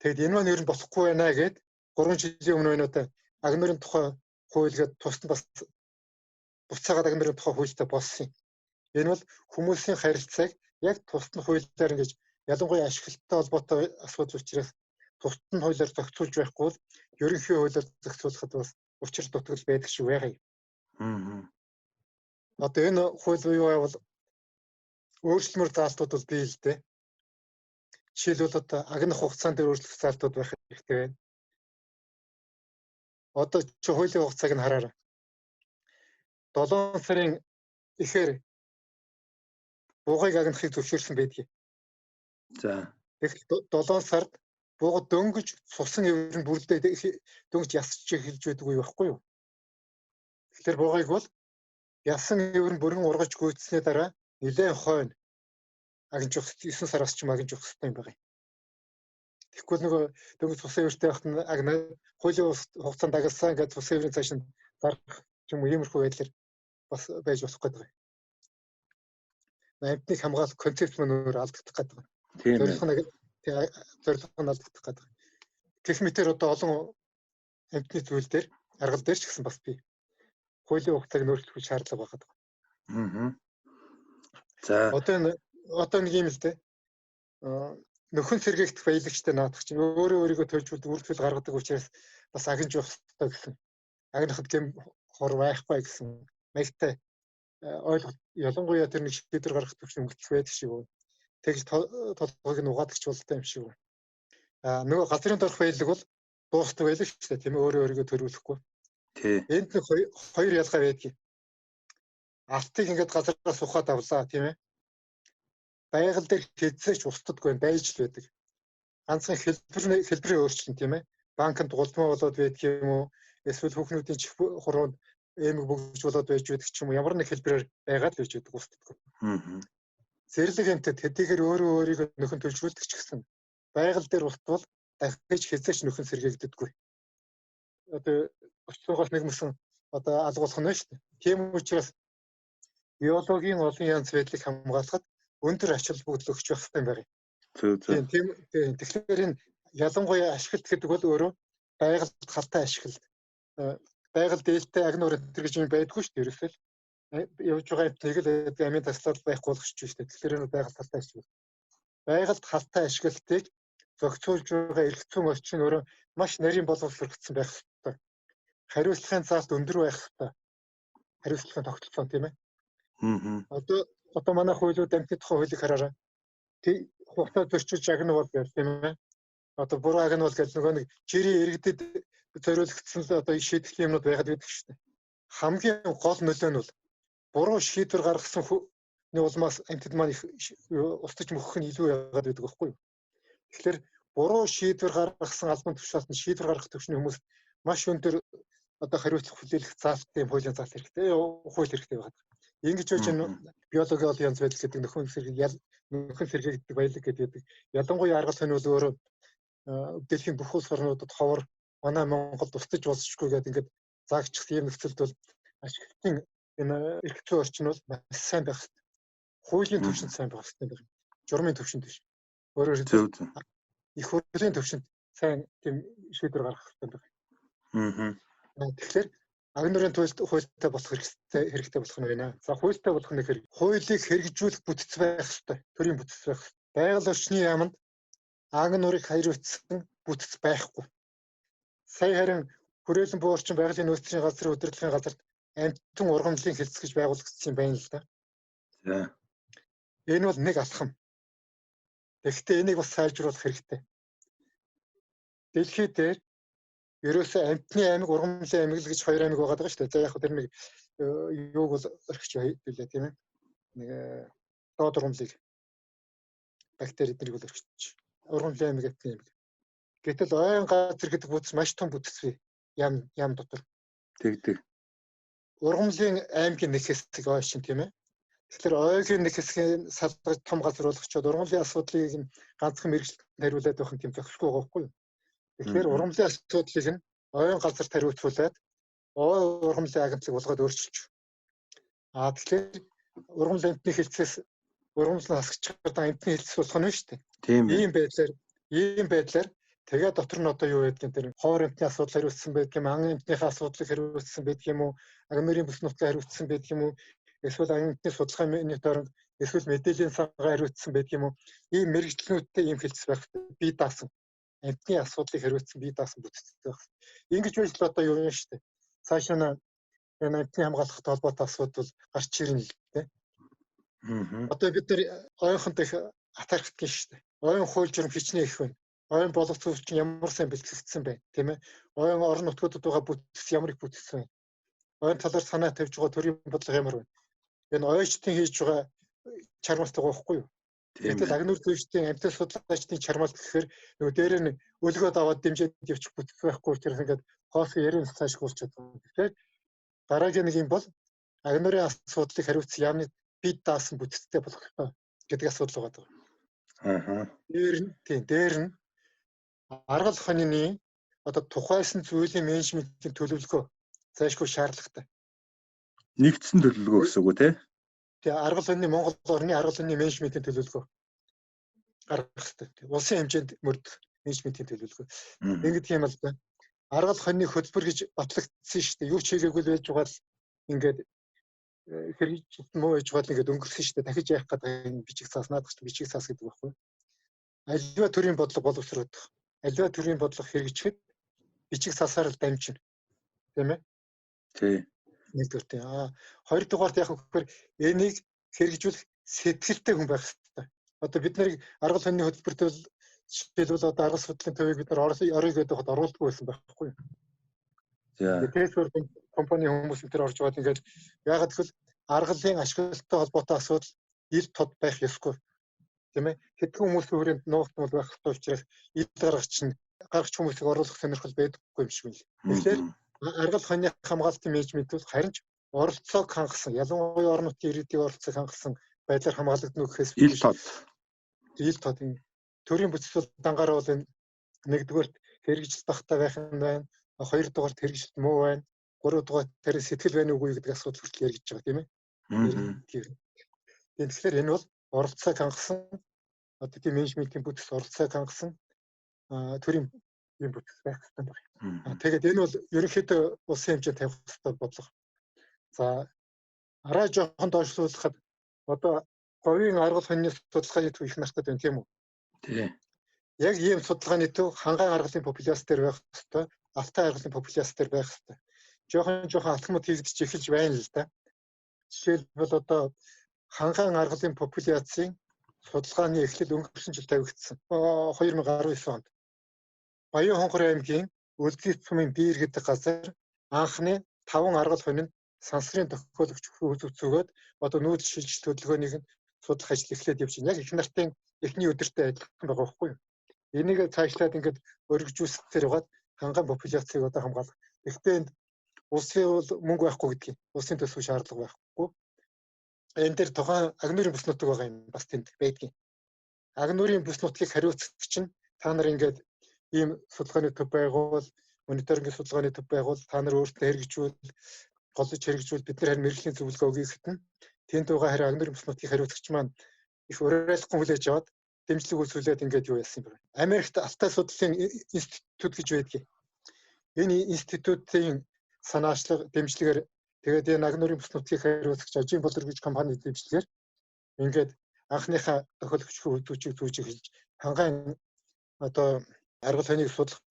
Тэгэд энэ маань ер нь болохгүй байна гэд 3 жилийн өмнө байна уу та агн нуурын тухай хууль гээд тусад бас буцаагаад агн нуурын тухай хуультай болсон юм. Энэ бол хүмүүсийн харилцааг яг тусад нь хуулиар ингэж ялангуяа ашиглалттай холбоотой асуудал учраас тусад нь хуулиар зохицуулж байхгүй бол ерөнхий хуулиар зохицуулахад бас учир дутагдал байдаг шиг байгаа юм. Одоо энэ хууль буюу бол өөрчлөмөр заалтууд бол бий л дээ. Жишээлбэл одоо агнах хугацаан дээр өөрчлөх заалтууд байх хэрэгтэй байна. Одоо чи хуулийн хугацааг нь хараарай. 7 сарын ихээр буугыг агнахыг зөвшөөрсөн байдгийг. За. Тэгэхээр 7 сард бууга дөнгөж цусан эвэр нь бүрлдээ дөнгөж ясч эхэлж байдаг үе байхгүй юу? Тэгэхээр буугыг бол ясан эвэр нь бүрэн ургаж гүйцсэний дараа нэлээд хойно агнж явах 9 сараас ч юм агнж явах хэрэгтэй юм байна. Тэгэхгүй нөгөө дөнгөж цусан эвэртэй байхад нь агнаад хуулийн хугацаанд агнасан ингээд цусан эврийн цааш нь зарах ч юм уу иймэрхүү байдлаар бас байж болох гэдэг юм. Амьтныг хамгаалах концепт мөн өөр алдагдах гэдэг. Тийм ээ. Зорилго нь алдагдах гэдэг. Гэх мэтэр одоо олон амьтны зүйл дээр аргал дээр ч гэсэн бас бий. Хуулийн хугацааг нөөцлөх шаардлага байгаа. Аа. За. Одоо нэг юм л дээ. Нөхөн сэргээгдэх баялагчтай наадах чинь өөрөө өөрийгөө төлжүүлдэг үр төлөв гаргадаг учраас бас агнж явах хэрэгтэй гэсэн. Агнахад гэм хор байхгүй гэсэн маягтай ойлголт ялангуяа тэр нэг шийдвэр гаргах төвшин өнгөцөх байдаг шиг байна. Тэгж толгойг нь угаадаг ч болтой юм шиг байна. Аа нөгөө газрын дорх баялаг бол дуустдаг байлаа шүү дээ. Тийм ээ, өөрөө өөрийгөө төрүүлэхгүй. Тий. Энд нэг хоёр ялгаа байдгийг. Алтыг ингээд газараас ухаад авлаа, тийм ээ. Байгаль дээр хэзээ ч устдаггүй байж л байдаг. Ганцхан хэлбэрийн өөрчлөлт, тийм ээ. Банкнд гулмаа болоод байдаг юм уу? Эсвэл хүүхнүүдийн чих хуруунд эмэг бөгж болоод байж байдаг ч юм уу? Ямар нэг хэлбэрээр байгаад л байж байдаг, устдаггүй. Аа. Зэрлэг амьтад хэдийгээр өөрөө өөрийгөө нөхөн төлжүүлдэг ч гэсэн байгаль дээр уствал дахиж хэзээ ч нөхөн сэргээгддэггүй. Одоо орчлогоос нэгмсэн одоо алгуулах нь шүү дээ. Тийм учраас биологийн олон янз байдлыг хамгаалахад өндөр ач холбогдол өгч байх хэрэгтэй юм байна. Зөв зөв. Тийм тийм. Тэгэхээр энэ ялангуяа ашиглалт гэдэг бол өөрөө байгальд халтай ашиглалт. Байгаль дээлтэй агнуур энэ гэж юм байдгүй шүү дээ. Ерөөсөө л явж байгаа амьтныг л амийн таслал байхгүй болгочих шүү дээ. Тэгэхээр энэ байгаль халтай ашиглалт. Байгальд халтай ашиглалтыг зохицуулж байгаа эрх зүйн орчин өөрөө маш нарийн боловсрогдсон байх ёстой. Хариуцлагын заалт өндөр байх ёстой. Хариуцлагын тогтолцоо, тийм ээ. Аа. Одоо манай хуулиуд амьтны тухай хуулийг хараарай. Хугацаа зөрчилж агнуул гэх тийм ээ. Одоо буруу агнуул гэх нөгөө нэг жирийн иргэдэд зориулагдсан л одоо шийтгэлийн юмнууд байгаад байдаг шүү дээ. Хамгийн гол нөлөө нь бол буруу шийдвэр гаргасан хүний улмаас амьтад маань их устж мөхөх нь илүү яагаад байдаг байхгүй юу? Тэгэхээр буруу шийдвэр гаргасан албан тушаалт нь шийдвэр гаргах төвшний хүмүүс маш өндөр одоо хариуцлага хүлээлгэх заалттай юм хуулийн заалт хэрэгтэй, хууль хэрэгтэй байгаа. Ингэж байж энэ биологийн олон янз байдал гэдэг нөхөн сэргээгддэг баялаг гэдэг. Ялангуяа аргал хонь бол өөрөө дэлхийн бүх улс орнуудад ховор, манай Монголд устж болзошгүй гэдэг ингээд заагчих ийм нөхцөлд бол ашиглалтын энэ эрх зүйн орчин бол маш сайн байх хэрэгтэй. Хуулийн түвшинд сайн байх хэрэгтэй байна. Журмын түвшинд биш. Өөрөөр хэлбэл их хурлын түвшинд сайн тийм шийдвэр гаргах хэрэгтэй байна. Аа. Тэгэхээр агн нуурын хуультай болох хэрэгтэй болох нь байна. За хуультай болох нь хэрэг. Хуулийг хэрэгжүүлэх бүтэц байх ёстой. Төрийн бүтэц байх ёстой. Байгаль орчны яаманд агн нуурыг хариуцсан бүтэц байхгүй. Сая харин хүрээлэн буу орчин байгалийн нөөцийн газрын удирдлагын газарт амьтан ургамлын хэлц гэж байгуулагдсан юм байна л да. За. Энэ бол нэг алхам. Тэгэхдээ энийг бас сайжруулах хэрэгтэй. Дэлхий дээр ерөөсөө амьтны аймаг, ургамлын аймаг л гэж хоёр аймаг байгаа даа шүү дээ. За яг тэр нэг юуг бол орхиж байлаа тийм ээ. Нэг доод ургамлыг бактери эднийг бол орхиж. Ургамлын аймаг, амьтны аймаг. Гэтэл ойн газар гэдэг бүтэц маш том бүтэц бий. Ям дотор. Тэгдэг. Ургамлын аймгийн нэг хэсэг ой шин тийм ээ. Тэгэхээр ойгийн нэг хэсгийг салгаж том газар болгочоод ургамлын асуудлыг нь ганцхан мэргэжилтэнд хариулаад байх нь тийм зохисгүй байгаа байхгүй юу? Тэгэхээр ургамлын асуудлыг нь ойн газарт хариуцуулаад ой ургамлын агентлаг болгоод өөрчилж. А тэгэхээр ургамал амьтны хэлцээс ургамал нь хасгаж байгаа амьтны хэлцээс болох нь шүү дээ. Тийм. Ийм байдлаар тэгээд дотор нь одоо юу байдгийг тэр ховор амьтны асуудал хариуцсан байдаг юм, ан амьтныхаа асуудлыг хариуцсан байдаг юм уу, агнорын бүс нутгаа хариуцсан байдаг юм уу, эсвэл амьтны судалгаа мониторинг, эсвэл мэдээллийн сангаа хариуцсан байдаг юм уу? Ийм мэргэжлэнүүдтэй ийм хэлц байх хэрэгтэй. Бие даасан. Амьтны асуудлыг хариуцсан бие даасан бүтцтэй байх. Ингэж байж л одоо юу юм шүү дээ. Цаашаа нь энэ амьтны хамгаалахтай холбоотой асуудал гарч ирнэ л дээ. Одоо бид нар ойнхонд их атархдаг шүү дээ. Ойн хууль журам хичнээн их байна. Ойн боловч чинь ямар сайн бэлтгэгдсэн бэ, тийм ээ? Ойн орон нутгуудад байгаа бүтэц ямар их бүтэц вэ? Ойн талаар санаа тавьж байгаа төрийн бодлого ямар вэ? Энэ ойчтын хийж байгаа чармаалт байгаа байхгүй юу? Гэтэл агнуур зүйчдийн амьтан судлаачдын чармаалт гэхээр нөгөө дээр нь өлгөөд аваад дэмжиж явчих бүтэц байхгүй учраас ингээд хоосон ярийн цаашгүй болчиход байгаа. Тэгэхээр дараагийн нэг юм бол агнуурын асуудлыг хариуцсан яамны бие даасан бүтцтэй болох ёстой гэдэг асуудал байгаа. Дээр нь тийм дээр нь аргал хонины одоо тухайсан зүйлийн менежментийн төлөвлөгөө зайлшгүй шаардлагатай. Нэгдсэн төлөвлөгөө гэсэн үг үү те? Тэгээ аргал хонины Монгол орны аргал хонины менежментийн төлөвлөгөө гаргах хэрэгтэй. Улсын хэмжээнд мөрдөх менежментийн төлөвлөгөө. Ингэдэг юм л да. Аргал хонины хөтөлбөр гэж батлагдсан шүү дээ. Юу ч хийгээгүй л байж байгаа л ингээд хэрэгжилт муу байж байгаа л ингээд өнгөрсөн шүү дээ. Дахиж яах гэдэг юм бичиг цаас наадах чинь бичиг цаас гэдэг байхгүй. Аливаа төрлийн бодлого боловсрогдох. Аливаа төрлийн бодлого хэрэгжихэд бичиг цаасаар л дамжина. Тийм ээ? Тий. Нэгдүгээр тий. Аа хоёрдугаарт яг гэхээр энийг хэрэгжүүлэх сэтгэлтэй хүн байх хэрэгтэй. Одоо бид нарыг аргал хонины хөтөлбөрт бол жишээлбэл одоо аргал судлалын төвийг бид нар орё гэдэг хад оруулдаггүй байсан байхгүй юу? За. Тэгэхээр компани хүмүүс энэ төр орж байгаа ингээд яагаад гэвэл аргалын ашиглалттай холбоотой асуудал ил тод байх ёсгүй. Тийм ээ? Хэдхэн хүмүүсийн хүрээнд нуугдмал байх ёстой учраас ил гаргач нь гаргач хүмүүсийг оруулах сонирхол байдаггүй юм шиг байна. Тэгэхээр аргал хонины хамгаалтын менежмент бол харин ч оролцоог хангасан, ялангуяа орон нутгийн иргэдийн оролцоог хангасан байдлаар хамгаалагдана гэхээс ил тод. Ил тод энэ төрийн бүтэц бол дангаараа бол энэ нэгдүгээрт хэрэгжилт багтаа байх нь байна. Хоёрдугаарт хэрэгжилт муу байна. Гуравдугаарт тэр сэтгэл байна уугүй гэдэг асуудал хүртэл яригдж байгаа тийм ээ. Тэгэхээр энэ бол оролцоог хангасан одоо тийм менежментийн бүтэц оролцоог хангасан төрийн юм бүтэц байх хэрэгтэй байна. Тэгээд энэ бол ерөнхийдөө улсын хэмжээнд тавих хэрэгтэй бодлого. За арай жоохон доошлуулахад одоо говийн аргал хонины судалгааны төв их нартай байна тийм үү? Тий. Яг ийм судалгааны төв хангаан аргалын популяц дээр байх хэрэгтэй, алтай аргалын популяц дээр байх хэрэгтэй. Жоохон алхмууд хийгдэж эхэлж байна л да. Жишээлбэл одоо хангаан аргалын популяцийн судалгааны эхлэл өнгөрсөн жил тавигдсан. 2019 онд. Баян-Хонгор аймгийн Өлзий сумын Биер гэдэг газар анхны 5 аргал хонинд сансрын тохиологч үзүүцөөгөөд одоо нүүдэл шилжилт хөдөлгөөнийг нь судлах ажил эхлээд явж байна. Яг их нартын эхний өдөртэй адилхан байгаа байхгүй юу? Энийг цаашлаад ингээд өргөжүүлсээр байгаад хангаан популяцийг одоо хамгаалах. Гэхдээ энд улсын бол мөнгө байхгүй гэдгийг, улсын төсөв шаардлага байхгүй. Энэ дээр тухайн агнуурын бүс нутаг байгаа юм бас тэнд байдгийн. Агнуурын бүс нутгийг хариуцагч нь та нар ингээд ийм судалгааны төв байгуул, мониторингийн судалгааны төв байгуул, та нар өөрсдөө хэрэгжүүл, голж хэрэгжүүл, бид нар харин мэргэжлийн зөвлөгөө өгье гэхэд нь тэнд байгаа харин агнуурын бүс нутгийн хариуцагч маань их уриалахгүй хүлээж аваад дэмжлэг үзүүлээд ингээд юу яасан юм бэ? Америкт Алтай судлалын институт гэж байдгийг. Энэ институтын санаачлага дэмжлэгээр тэгээд энэ агнуурын бүс нутгийн хариуцагч Ажийн болор гэж компани дэмжлэгээр ингээд анхныхаа тохиологч үзүүчийг зүүж эхэлж хангаан одоо аргал хоныг судлах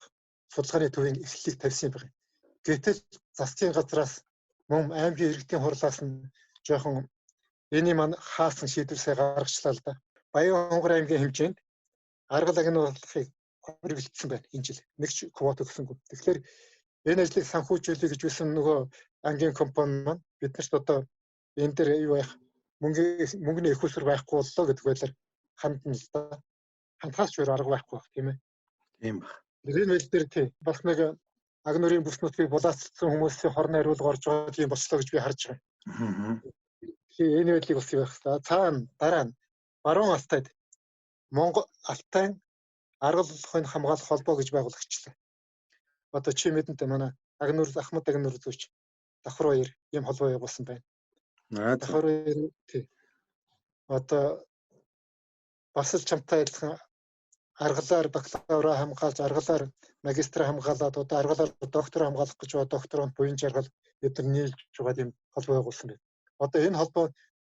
судалгааны төвийн эхлэлийг тавьсан юм байна. Гэтэл засгийн газраас мөн аймгийн иргэдийн хурлаас нь жоохон энэний маань хаасан шийдвэр сая гаргачлаа л да. Баян-Хонгор аймгийн хэмжээнд аргал агнуулахыг хориглогдсон байна энэ жил. Нэг ч квот өгсөнгүй. Тэгэхээр энэ ажлыг санхүүжүүлэе гэж байсан нөгөө ангийн компани маань биднэрт одоо энэ дээр юу яах мөнгөний их усүр байхгүй боллоо гэдэг байдлаар хандна л да. Хандхаас ч өөр арга байхгүй байх тийм ээ. Тийм баг. Энэ байл дээр тий бас нэг агнуурын бүс нутгийг булаацалдсан хүмүүсийн хорны хариулга орж байгаа тийм болчлоо гэж би харж байгаа. Энэ байдлыг бас юу байх хэвээр. Цаана дараа нь Баруун Алтайд Монгол Алтайн аргал болохыг хамгаалах холбоо гэж байгуулагчлаа. Одоо чи мэдэнтэй манай Агнуур Ахмад Агнуур зүүч давхар баяр ийм холбоо явуулсан байна. Давхар баяр тий. Одоо бас л чамтай адилхан аргалаар бакалавра хамгаалж, аргалаар магистр хамгаалаад, одоо аргалаар доктор хамгаалах гэж байгаа докторант буян жаргал эдгээр нийлж байгаа тийм холбоо байгуулсан байна. Одоо энэ холбоо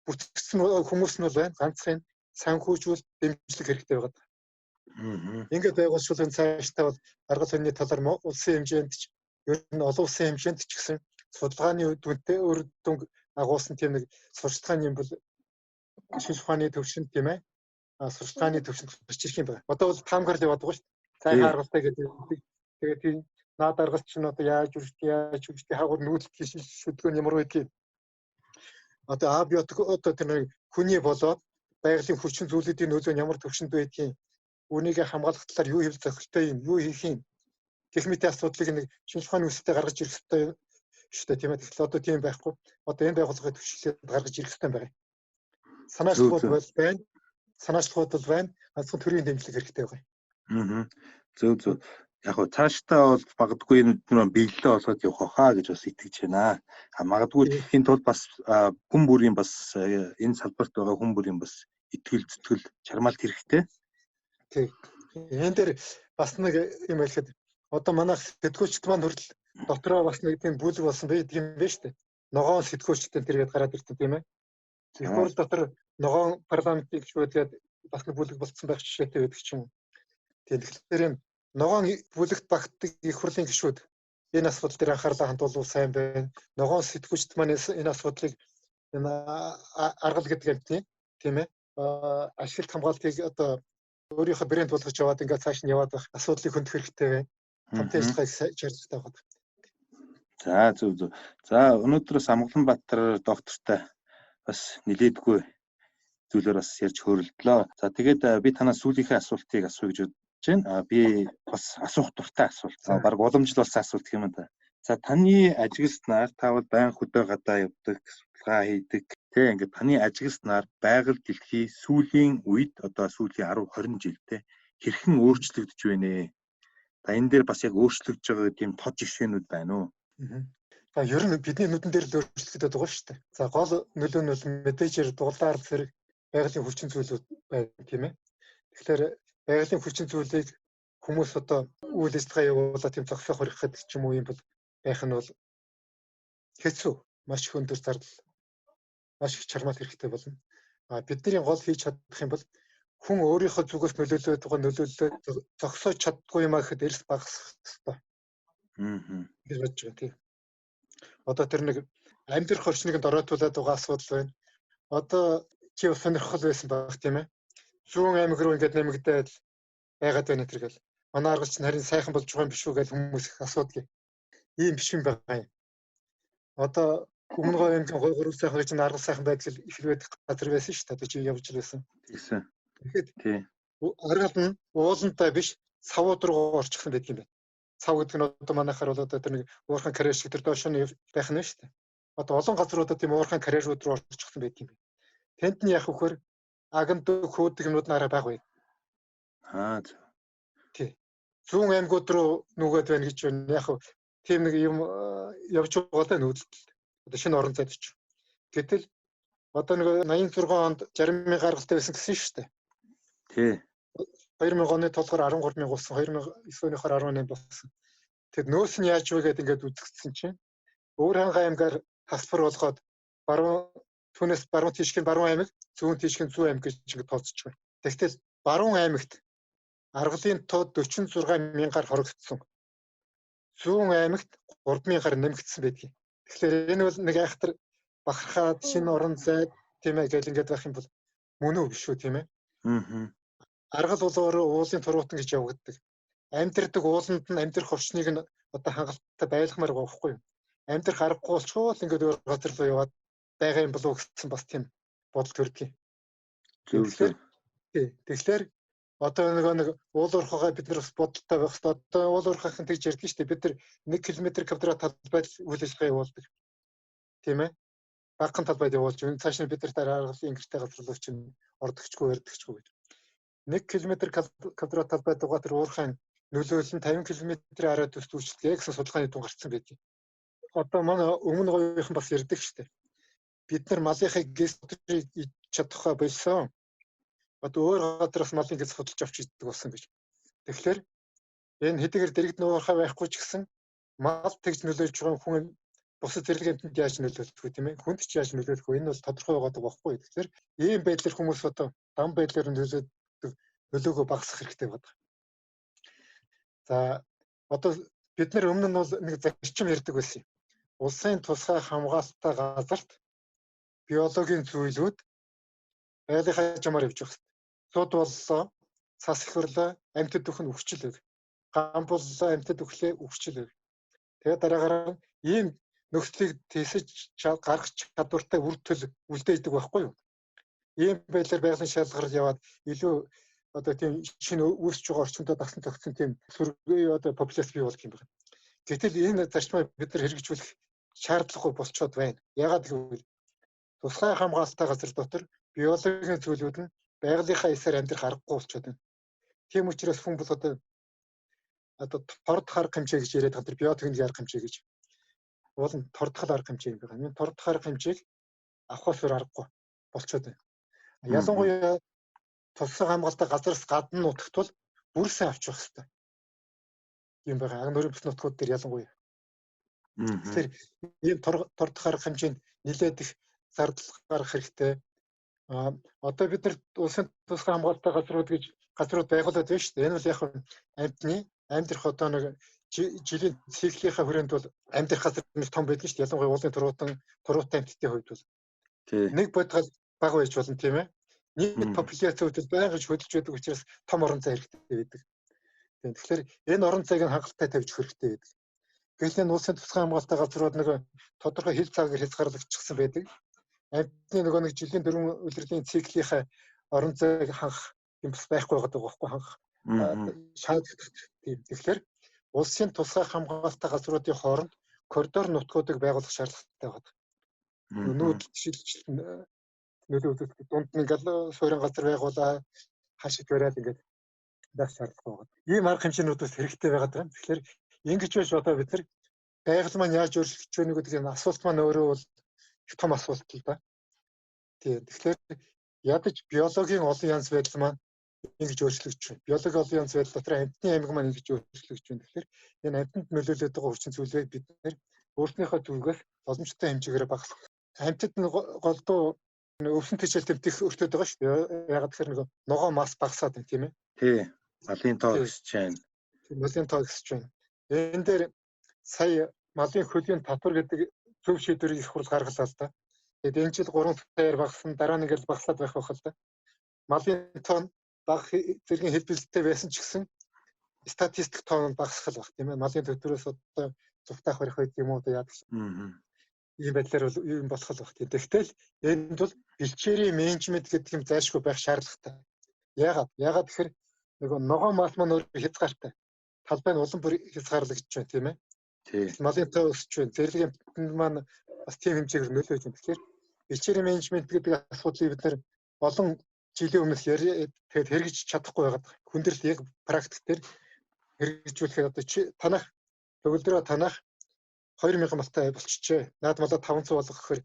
бүтгсэн хүмүүс нь бол байна. Ганцхан санхүүжүүл дэмжлэг хэрэгтэй байгаа. Ингээд байгуулшвал энэ цаашдаа бол аргал хөнний талаар улсын хэмжээнд ч ер нь олон улсын хэмжээнд ч гэсэн судалгааны дүнтэй үр дүнг агуулсан тийм нэг сурчлагын юм бол шинжлэх ухааны төвшөнд тийм сурчлагын төвшөнд гарч ирэх юм байна. Одоо бол таамгаар л яваад байгаа шүү дээ. Цайхан аргалтай гэдэг. Тэгээд тийм наад аргал чинь одоо яаж үрждэг, яаж үрждэг, хаагур нүүдэлт шүдгөө ямар байдгийг. Одоо абиотик одоо тэр нэг хүний болоод байгалийн хүчин зүйлүүдийн нөлөө нь ямар төвшөнд байдгийг, үүнийг хамгаалах талаар юу хийх зохилтой юм, юу хийх юм гэх мэт асуудлыг нэг шинжлэх ухааны үстэй гаргаж ирэх ёстой шүү дээ, тийм ээ. Тэгэхээр одоо тийм байхгүй. Одоо энэ байгууллагыг төвшлээд гаргаж ирэх ёстой юм байна. Санаачлалууд бол байна. Санаачлалууд бол байна. Ганцхан төрийн дэмжлэг хэрэгтэй байгаа. Аа. Зөв зөв. Яг хөө цаашдаа бол магадгүй энэ нүднэр биелэлээ олгоод явах хаа гэж бас итгэж байна. А магадгүй тэгэхийн тулд бас хүн бүрийн бас энэ салбарт байгаа хүн бүрийн бас итгэл зүтгэл чармаалт хэрэгтэй. Тий. Энэ дээр бас нэг юм хэлэхэд одоо манайх сэтгүүлчд маань хүртэл дотроо бас нэг тийм бүлэг болсон байдаг юм байна шүү дээ. Ногоон сэтгүүлчдэн тэргээд гараад ирсэн тийм ээ. Их хурл дотор ногоон парламентын гишүүдгээд бас нэг бүлэг болцсон байх жишээтэй байдаг ч юм уу. Тэгэхээр энэ ногоон бүлэгт багтдаг их хурлын гишүүд энэ асуудал дээр анхаарлаа хандуулвал сайн байна. Ногоон сэтгүүлчд маань энэ асуудлыг энэ аргал гэдэг амьтны тийм ээ ашиглалт хамгаалтыг одоо өөрийнхөө брэнд болгож яваад ингээд цааш нь яваад байх асуудлыг хөндөх хэрэгтэй байна. Хамтын ажиллагааг шаардлагатай байна. За зөв зөв. За өнөөдрөөс Амгаланбаатар доктортой бас нилээдгүй зүйлээр бас ярьж хөөрөлдлөө. За тэгээд би танаас сүүлийнхээ асуултыг асууя гэж бодож байна. Би бас асуух дуртай асуулт. Бараг уламжлал болсон асуулт гэх юм да. За таны ажигласнаар та бол байнга хөдөө гадаа явдаг, судалгаа хийдэг. Тэ ингээд таны ажигласнаар байгаль дэлхий сүүлийн үед одоо сүүлийн 10 20 жилдээ хэрхэн өөрчлөгдөж байна вэ? За энэ дээр бас яг өөрчлөгдөж байгаа тийм тод жишээнүүд байна уу? За ер нь бидний нүдэн дээр л өөрчлөгдөд байгаа шүү дээ. За гол нөлөө нь бол мэдээж дулаар зэрэг байгалийн хүчин зүйлүүд байна тийм ээ. Тэгэхээр байгалийн хүчин зүйлийг хүмүүс одоо үйл ажиллагаа явуулаад тийм зогсоох хорих гэдэг ч юм уу юм бол байх нь бол хэцүү, маш их өндөр зардал, маш их чармаал хэрэгтэй болно. А бидний гол хийж чадах юм бол хүн өөрийнхөө зүгээс нөлөөлөд байгаа нөлөөллөө зогсоож чаддгүй юм а гэхэд эрс багасгах хэрэгтэй. Гэж бодож байгаа тийм. Одоо тэр нэг амьдрах орчныг дороотуулаад байгаа асуудал байна. Одоо чи бас сонирхол байсан байх тийм ээ. Зүүн аймаг руу ингээд нэмэгдээд байгаад байна тэр гэл. Манай аргач нь харин сайхан болж байгаа юм биш үү гэж хүмүүс их асуудаг. Ийм биш юм байгаа юм. Одоо Өмнө говь аймгийн гой гурав сайхан гэж аргал сайхан байдал их байдаг газар байсан шүү дээ. Одоо чи явж л байсан. Тэгсэн. Тэгэхэд аргал нь уулантай биш савууд руу орчихсон байдаг юм байна. Сав гэдэг нь одоо манайхаар бол одоо тэр нэг уурхан карьер шиг тэр доошоо нь байх нь шүү дээ. Одоо олон газруудад тийм уурхан карьерууд руу орчихсон байдаг юм байна. Тэнд нь яг вөхөр аганд хөөдөг юмнууд нараа баг байд. Аа зөв. Тий. Зүүн аймагуд руу нүгээд байна гэж байна. Яг тийм нэг юм явж байгаа л нүүдэлт. Одоо шинэ орон зайд ч. Гэтэл одоо нэг 86 онд 60 мянга гаргалтай байсан гэсэн шүү дээ. Тий. 2000 оны толгоор 13 мянга болсон, 2009 оныхоор 18 болсон. Тэгэд нөөс нь яаж вэ гэдээ ингээд үзэгдсэн чинь Өвөр хангай аймгаар тасалбар болгоод баруун түүнээс баруун тийшгийн баруун аймаг, зүүн тийшгийн зүүн аймаг гэж ингээд тооцож байна. Тэгтэл баруун аймагт аргалын тоо 46 мянгаар хорогдсон. Зүүн аймагт 3 мянгаар нэмэгдсэн байдгийг. Тэгэхээр энэ бол нэг айхтар бахархаад шинэ орон зай тийм ээ гэл ингээд байх юм бол мөн үү биш үү тийм ээ. Аа. Аргал бол өөрөө уулын туруутан гэж явагддаг. Амьдрдаг ууланд нь амьдрах орчныг нь одоо хангалттай байлгамаар байгаа байхгүй юу? Амьдрах аргагүй болчихвол ингээд өөр газар руу яваад байгаа юм болов уу гэсэн бас тийм бодол төрдөг. Зөв. Тэгэхээр одоо нөгөө нэг уул уурхайгаа бид нар бас бодолтой байх хэрэгтэй. Одоо уул уурхайхан тэгж ярьдаг шүү дээ. Бид нар 1 км квадрат талбайд үйл ажиллагаа явуулдаг. Тийм ээ. Багахан талбайд явуулж энэ цааш нь бид нар дараагийн гэрте газар руу чинь ордогчгүй ярьдагчгүй гэж. 1 км квадрат талбай дугаа тэр уурхайн нөлөөлөл нь 50 км-ийн арай төс үйлчлэгээ гэсэн судалгааны дүн гарцсан байдаг. Одоо манай өмнө говийнхан бас ярьдаг штэ. Бид нар малынхыг гэс дотрыг идэж чадхаа болсон. Одоо өөр газараас малын гэс худалж авч иддэг болсон гэж. Тэгэхээр энэ хэдийгээр дэрэгдэн уурхай байхгүй ч гэсэн мал тэгж нөлөөлж байгаа хүн бусад зэрлэг амьтанд яаж нөлөөлөх вэ, тийм ээ? Хүнд ч яаж нөлөөлөх вэ? Энэ бол тодорхой байгаа байхгүй. Тэгэхээр ийм байдлаар хүмүүс одоо дам байдлаар нөлөөдөг нөлөөгөө багасгах хэрэгтэй байна. За одоо бид нар өмнө нь бол нэг зарчим ярьдаг байсан юм. Улсын тусгай хамгаалалттай газарт биологийн зүйлүүд байгалийнхаа жамаар явж байх хэрэгтэй. Цуд боллоо, цас их орлоо, амьтад өх нь үхчлээ. Гам боллоо, амьтад үхлээ, үхчлээ. Тэгээд дараагаар нь ийм нөхцөлийг тэсэж гаргах чадвартай үр төл үлдээдэг байхгүй юу? Ийм байдлаар байгалийн шалгарал яваад илүү одоо тийм шинэ үүсэж байгаа орчиндөө дагсан зохицсон тийм сөргөө одоо популяц бий болдог юм байна. Гэтэл энэ зарчмаа бид нар хэрэгжүүлэх шаардлагагүй болчоод байна. Яагаад гэвэл тусгай хамгаалалттай газар дотор биологийн зүйлүүд нь байгалийнхаа эсээр амьдрах аргагүй болчоод байна. Тийм учраас хүн бол одоо тордох арга хэмжээ гэж яриад байгаа, тэр биотехникийн арга хэмжээ гэж. Уул нь тордох арга хэмжээ юм байна. Энэ тордох арга хэмжээг авахаас өөр аргагүй болчоод байна. Ялангуяа тусгай хамгаалалттай газараас гадна нутагт бол бүр сайн авч явах хэрэгтэй юм байгаа. Аг нүрийн бүс нутгууд дээр ялангуяа. Тэгэхээр ийм тордох арга хэмжээнд нэлээд их зардал гаргах хэрэгтэй. А одоо бид нар улсын тусгай хамгаалалттай газрууд гэж газрууд байгуулад байна шүү дээ. Энэ бол яг амьтны амьдрах одоо нэг жилийн циклийнхаа хүрээнд бол амьдрах газар нэг том байдаг шүү дээ. Ялангуяа уулын туруутай амьтдын хувьд бол. Нэг бодгол бага байж болно, тийм ээ. Нийт популяци хувьд байнга хөдөлж байдаг учраас том орон зай хэрэгтэй байдаг. Тэгэхээр энэ орон зайг нь хангалттай тавьж өгөх хэрэгтэй байдаг. Гэвч энэ улсын тусгай хамгаалалттай газрууд нэг тодорхой хил цагаар хязгаарлагдчихсан байдаг. Амьтны нөгөө нэг жилийн дөрвөн улирлын циклийнхаа орон зайг хангах юм бас байхгүй байгаа байхгүй, хангах шаардлагатай тийм. Тэгэхээр улсын тусгай хамгаалалттай газруудын хооронд коридор нутгуудыг байгуулах шаардлагатай байна. Нүүдэл шилжилт нөлөө үзүүлэх дунд нь ингээл суурин газар байгуулаа хаашид бариад ингээд байх шаардлагатай байна. Ийм арга хэмжээнүүд бас хэрэгтэй байгаад байгаа юм. Тэгэхээр ингэж байж одоо бид нар байгаль маань яаж өөрчлөгдөж байна гэдэг энэ асуулт маань өөрөө бол их том асуулт л да. Тийм. Тэгэхээр ядаж биологийн олон янз байдал маань ингэж өөрчлөгдөж байна. Биологийн олон янз байдал дотор амьтны аймаг маань ингэж өөрчлөгдөж байна. Тэгэхээр энэ амьтанд нөлөөлөд байгаа хүчин зүйлийг бид нэр өөрснийхөө зүгээс боломжтой хэмжээгээр багасгах. Амьтад нь голдуу өвсөн тэжээл тэмтэх өртөөд байгаа шүү дээ. Ягаад гэхээр нөгөө ногоо мас багасаад байна, тийм ээ. Тий. Малын тоо өсөж байна. Тийм, малын тоо өсөж байна. Энэ дээр сая малын хөлийн татвар гэдэг зөв шийдвэрийг их хурл гаргалаа л да. Тэгээд энэ жил 3 саяар багассан, дараа нь ингээл багасаад байх байх л да. Малын тоо бага зэргийн хэлбэлзэлтэй байсан ч гэсэн статистик тоо нь багасах л баг, тийм ээ. Малын төтрөөс одоо зувтаах барих байд юм уу одоо яадаг. Ийм байдлаар бол юм болох л баг. Тэгтэл энд бол бэлчээрийн менежмент гэдэг юм зайлшгүй байх шаардлагатай. Яагаад? Яагаад гэхээр нөгөө ногоон мал маань өөр хязгаартай. Талбай нь улам бүр хязгаарлагдж байна, тийм ээ. Малын тоо өсөж байна. Зэрлэг амьтанд маань бас тийм хэмжээгээр нөлөөлж байна. Тэгэхээр бэлчээрийн менежмент гэдэг асуудлыг бид нэр олон жилийн өмнөөс тэгээд хэрэгжиж чадахгүй байгаад хүндрэл яг практик дээр хэрэгжүүлэхэд одоо чи танах төгөлдрөө танах 2000 малтай болчихжээ. Наад малаа 500 болгох гэхээр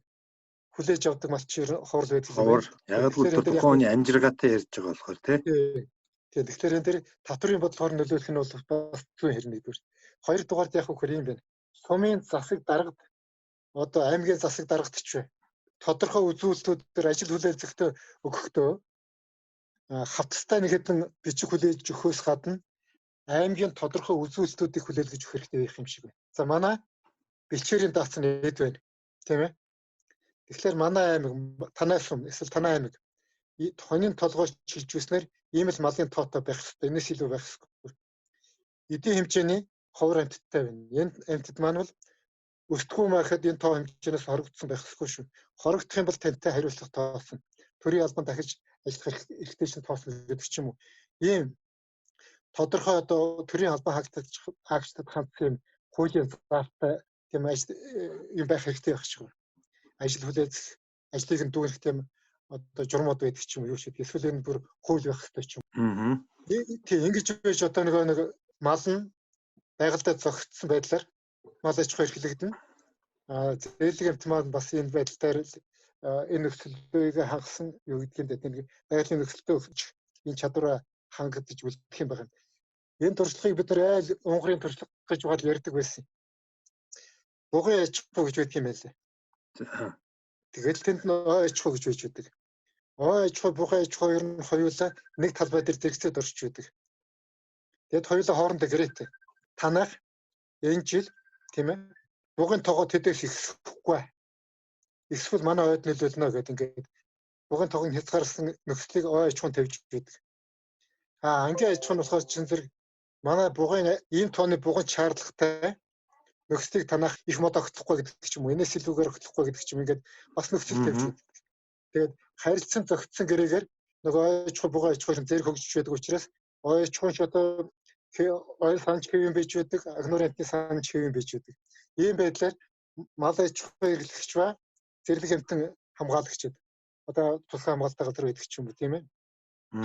хүлээж авдаг мал чи ховор байдаг юм байна. Яг л тухайн хүний амжиргаатай ярьж байгаа болохоор тий. Тийм. Тэгэхээр энэ дэр татврын бодлогоор нөлөөлөх нь бол бас зүйн хэрэг нэгдүгээр. Хоёрдугаарт яг хөхөр юм байна. Сумын засаг даргад одоо аймгийн засаг даргадч бай. Тодорхой үзүүлэлтүүд дээр ажил хүлээлцэгтээ өгөхдөө хавтастай нэг хэдэн бичиг хүлээж өгөхөөс гадна аймгийн тодорхой үзүүлэлтүүдийг хүлээлгэж өгөх хэрэгтэй байх юм шиг байна. За манай бэлчээрийн даацсан эд байна. Тийм ээ. Тэгэхээр манай аймаг, танай сум эсвэл танай аймаг хонин толгой шилжүүлснээр ийм л малын тоотой байх хэрэгтэй. Энэс илүү байх ёсгүй. Эдийн хэмжээний ховор амьтадтай байна. Энэ амьтад маань бол өсдгүү байхад энэ тоо хэмжээнээс хорогдсон байх ёсгүй шүү. Хорогдох юм бол тантай хариуцлага тооцно. Төрийн албанд дахиж ажиллах эрхтэй шин тооцно гэдэг ч юм уу. Ийм тодорхой одоо төрийн албан хаагчдад хандсан юм хуулийн заалттай тийм ажил юм байх хэрэгтэй байх шиг байна. Ажил хүлээцэх, ажлыг нь дүгнэх тийм одоо журмууд байдаг ч юм уу юу шиг. Эсвэл энэ бүр хууль байх хэрэгтэй ч юм. Тийм ингэж байж одоо нөгөө нэг мал нь байгальдаа зохицсон байдлаар мал аж ахуй эрхлэгдэнэ. Зээлэг амт маань бас энэ байдал дээр энэ нөхцөлийг хангасан юу гэдгийг дээ. Байгалийн нөхцөлдөө өгч энэ чадвараа хангагдаж үлдэх юм байна. Энэ туршлагыг бид нар айл Унгарын туршлага гэж угаал ярьдаг байсан. Бугын аж ахуй гэж байдаг юм байлээ. Тэгэл тэнд нь ой аж ахуй гэж байж байдаг. Ой аж ахуй, бугын аж ахуй ер нь хоёулаа нэг талбай дээр зэрэгцээд орчиж байдаг. Тэгэд хоёулаа хоорондоо гэрээтэй. Танах энэ жил тийм ээ бугын тоогоо тэдээс ихсэхгүй. Эсвэл манай ойд нөлөөлнө гэдэг ингээд бугын тоогыг хязгаарласан нөхцөлийг ой аж ахуйн тавьж байдаг. Ангийн аж ахуй нь болохоор чин зэрэг манай бугын ийм тооны бугын шаардлагатай нөхцөлийг танах их мод огтлохгүй гэдэг ч юм уу, энэс илүүгээр огтлохгүй гэдэг ч юм ингээд бас нөхцөл тавьж байдаг. Тэгээд харилцан зохицсон гэрээгээр нөгөө ой аж ахуй, бугын аж ахуй зэрэг хөгжиж байдаг учраас ой аж ахуй ч одоо ойл санаж хэвэн бийж байдаг, агнуурын амтны санаж хэвэн бийж байдаг. Ийм байдлаар мал аж ахуй эрхлэгч ба зэрлэг амтан хамгаалагчид одоо тусгай хамгаалалтай газар байдаг ч юм уу тийм ээ.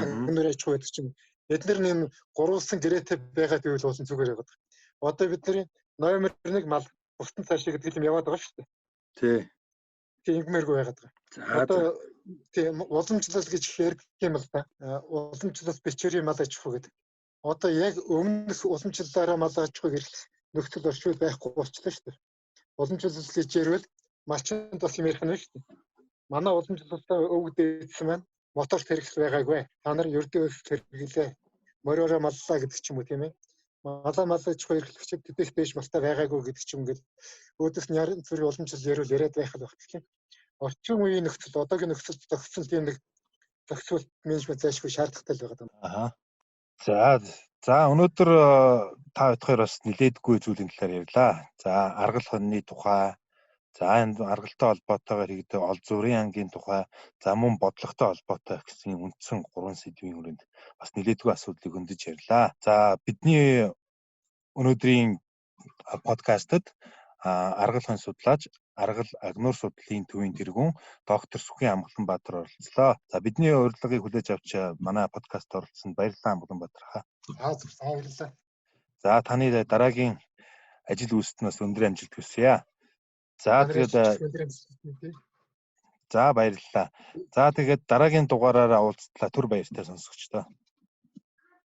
Агнуурын аж ахуй байдаг ч юм. Эднэр нэм гурвалсан гэрээтэй байгаа гэвэл болсон зүгээр яваад. Одоо бидний номер 1 мал бусдын цаашаа гэдэг юм яваад байгаа шүү дээ. Тий. Тийм ингэмээргүй байгаад байгаа. Одоо тийм уламжлал гэж ярьдаг юм л да. Уламжлал бичвэрийн мал аж ахуй гэдэг. Одоо яг өмнөх уламжлалаараа мал аж ахуйг эрхлэх нөхцөл орчвол байхгүй болчихлоо шүү дээ. Уламжлал гэж ярил малчинд бас юм ярих нь шүү дээ. Манай уламжлалтаа өвөг дээдсэн маань моторт хэрэгсэл байгаагүй. Та нар ердөө өсөл хэрэглээ. Мориороо маллаа гэдэг ч юм уу тийм ээ. Малаа мал аж ахуй эрхлэгчид тэдээс дээш малтай байгаагүй гэдэг ч юм ингээд өөдөөс нь янз бүрийн уламжлал ярил яриад байх л баг. Тэгэхээр орчин үеийн нөхцөл, одоогийн нөхцөл зохицол тийм нэг зохицуулт менежмент зайлшгүй шаардлагатай л байгаа юм. Аха. За өнөөдөр та хоёр бас нилээдгүй зүйлийн талаар ярьлаа. За аргал хоньны тухай, за энэ аргалтай холбоотойгоор хийгдэх ол зүрийн ангийн тухай, за мөн бодлоготой холбоотой гэсэн үндсэн гурван сэдвийн хүрээнд бас нилээдгүй асуудлыг хөндөж ярьлаа. За бидний өнөөдрийн подкастт аргал хонь судлаач, аргал агнуур судлалын төвийн тэргүүн доктор Сүхэн Амгаланбаатар оролцлоо. За бидний урилгыг хүлээж авч манай подкаст оролцсонд баярлалаа Амгаланбаатар хаа. За баярлалаа. За таны дараагийн ажил үйлсэд бас өндөр амжилт хүсье. За тэгээд за баярлалаа. За тэгээд дараагийн дугаараараа уулзтлаа. Түр баяртай сонсогчдоо.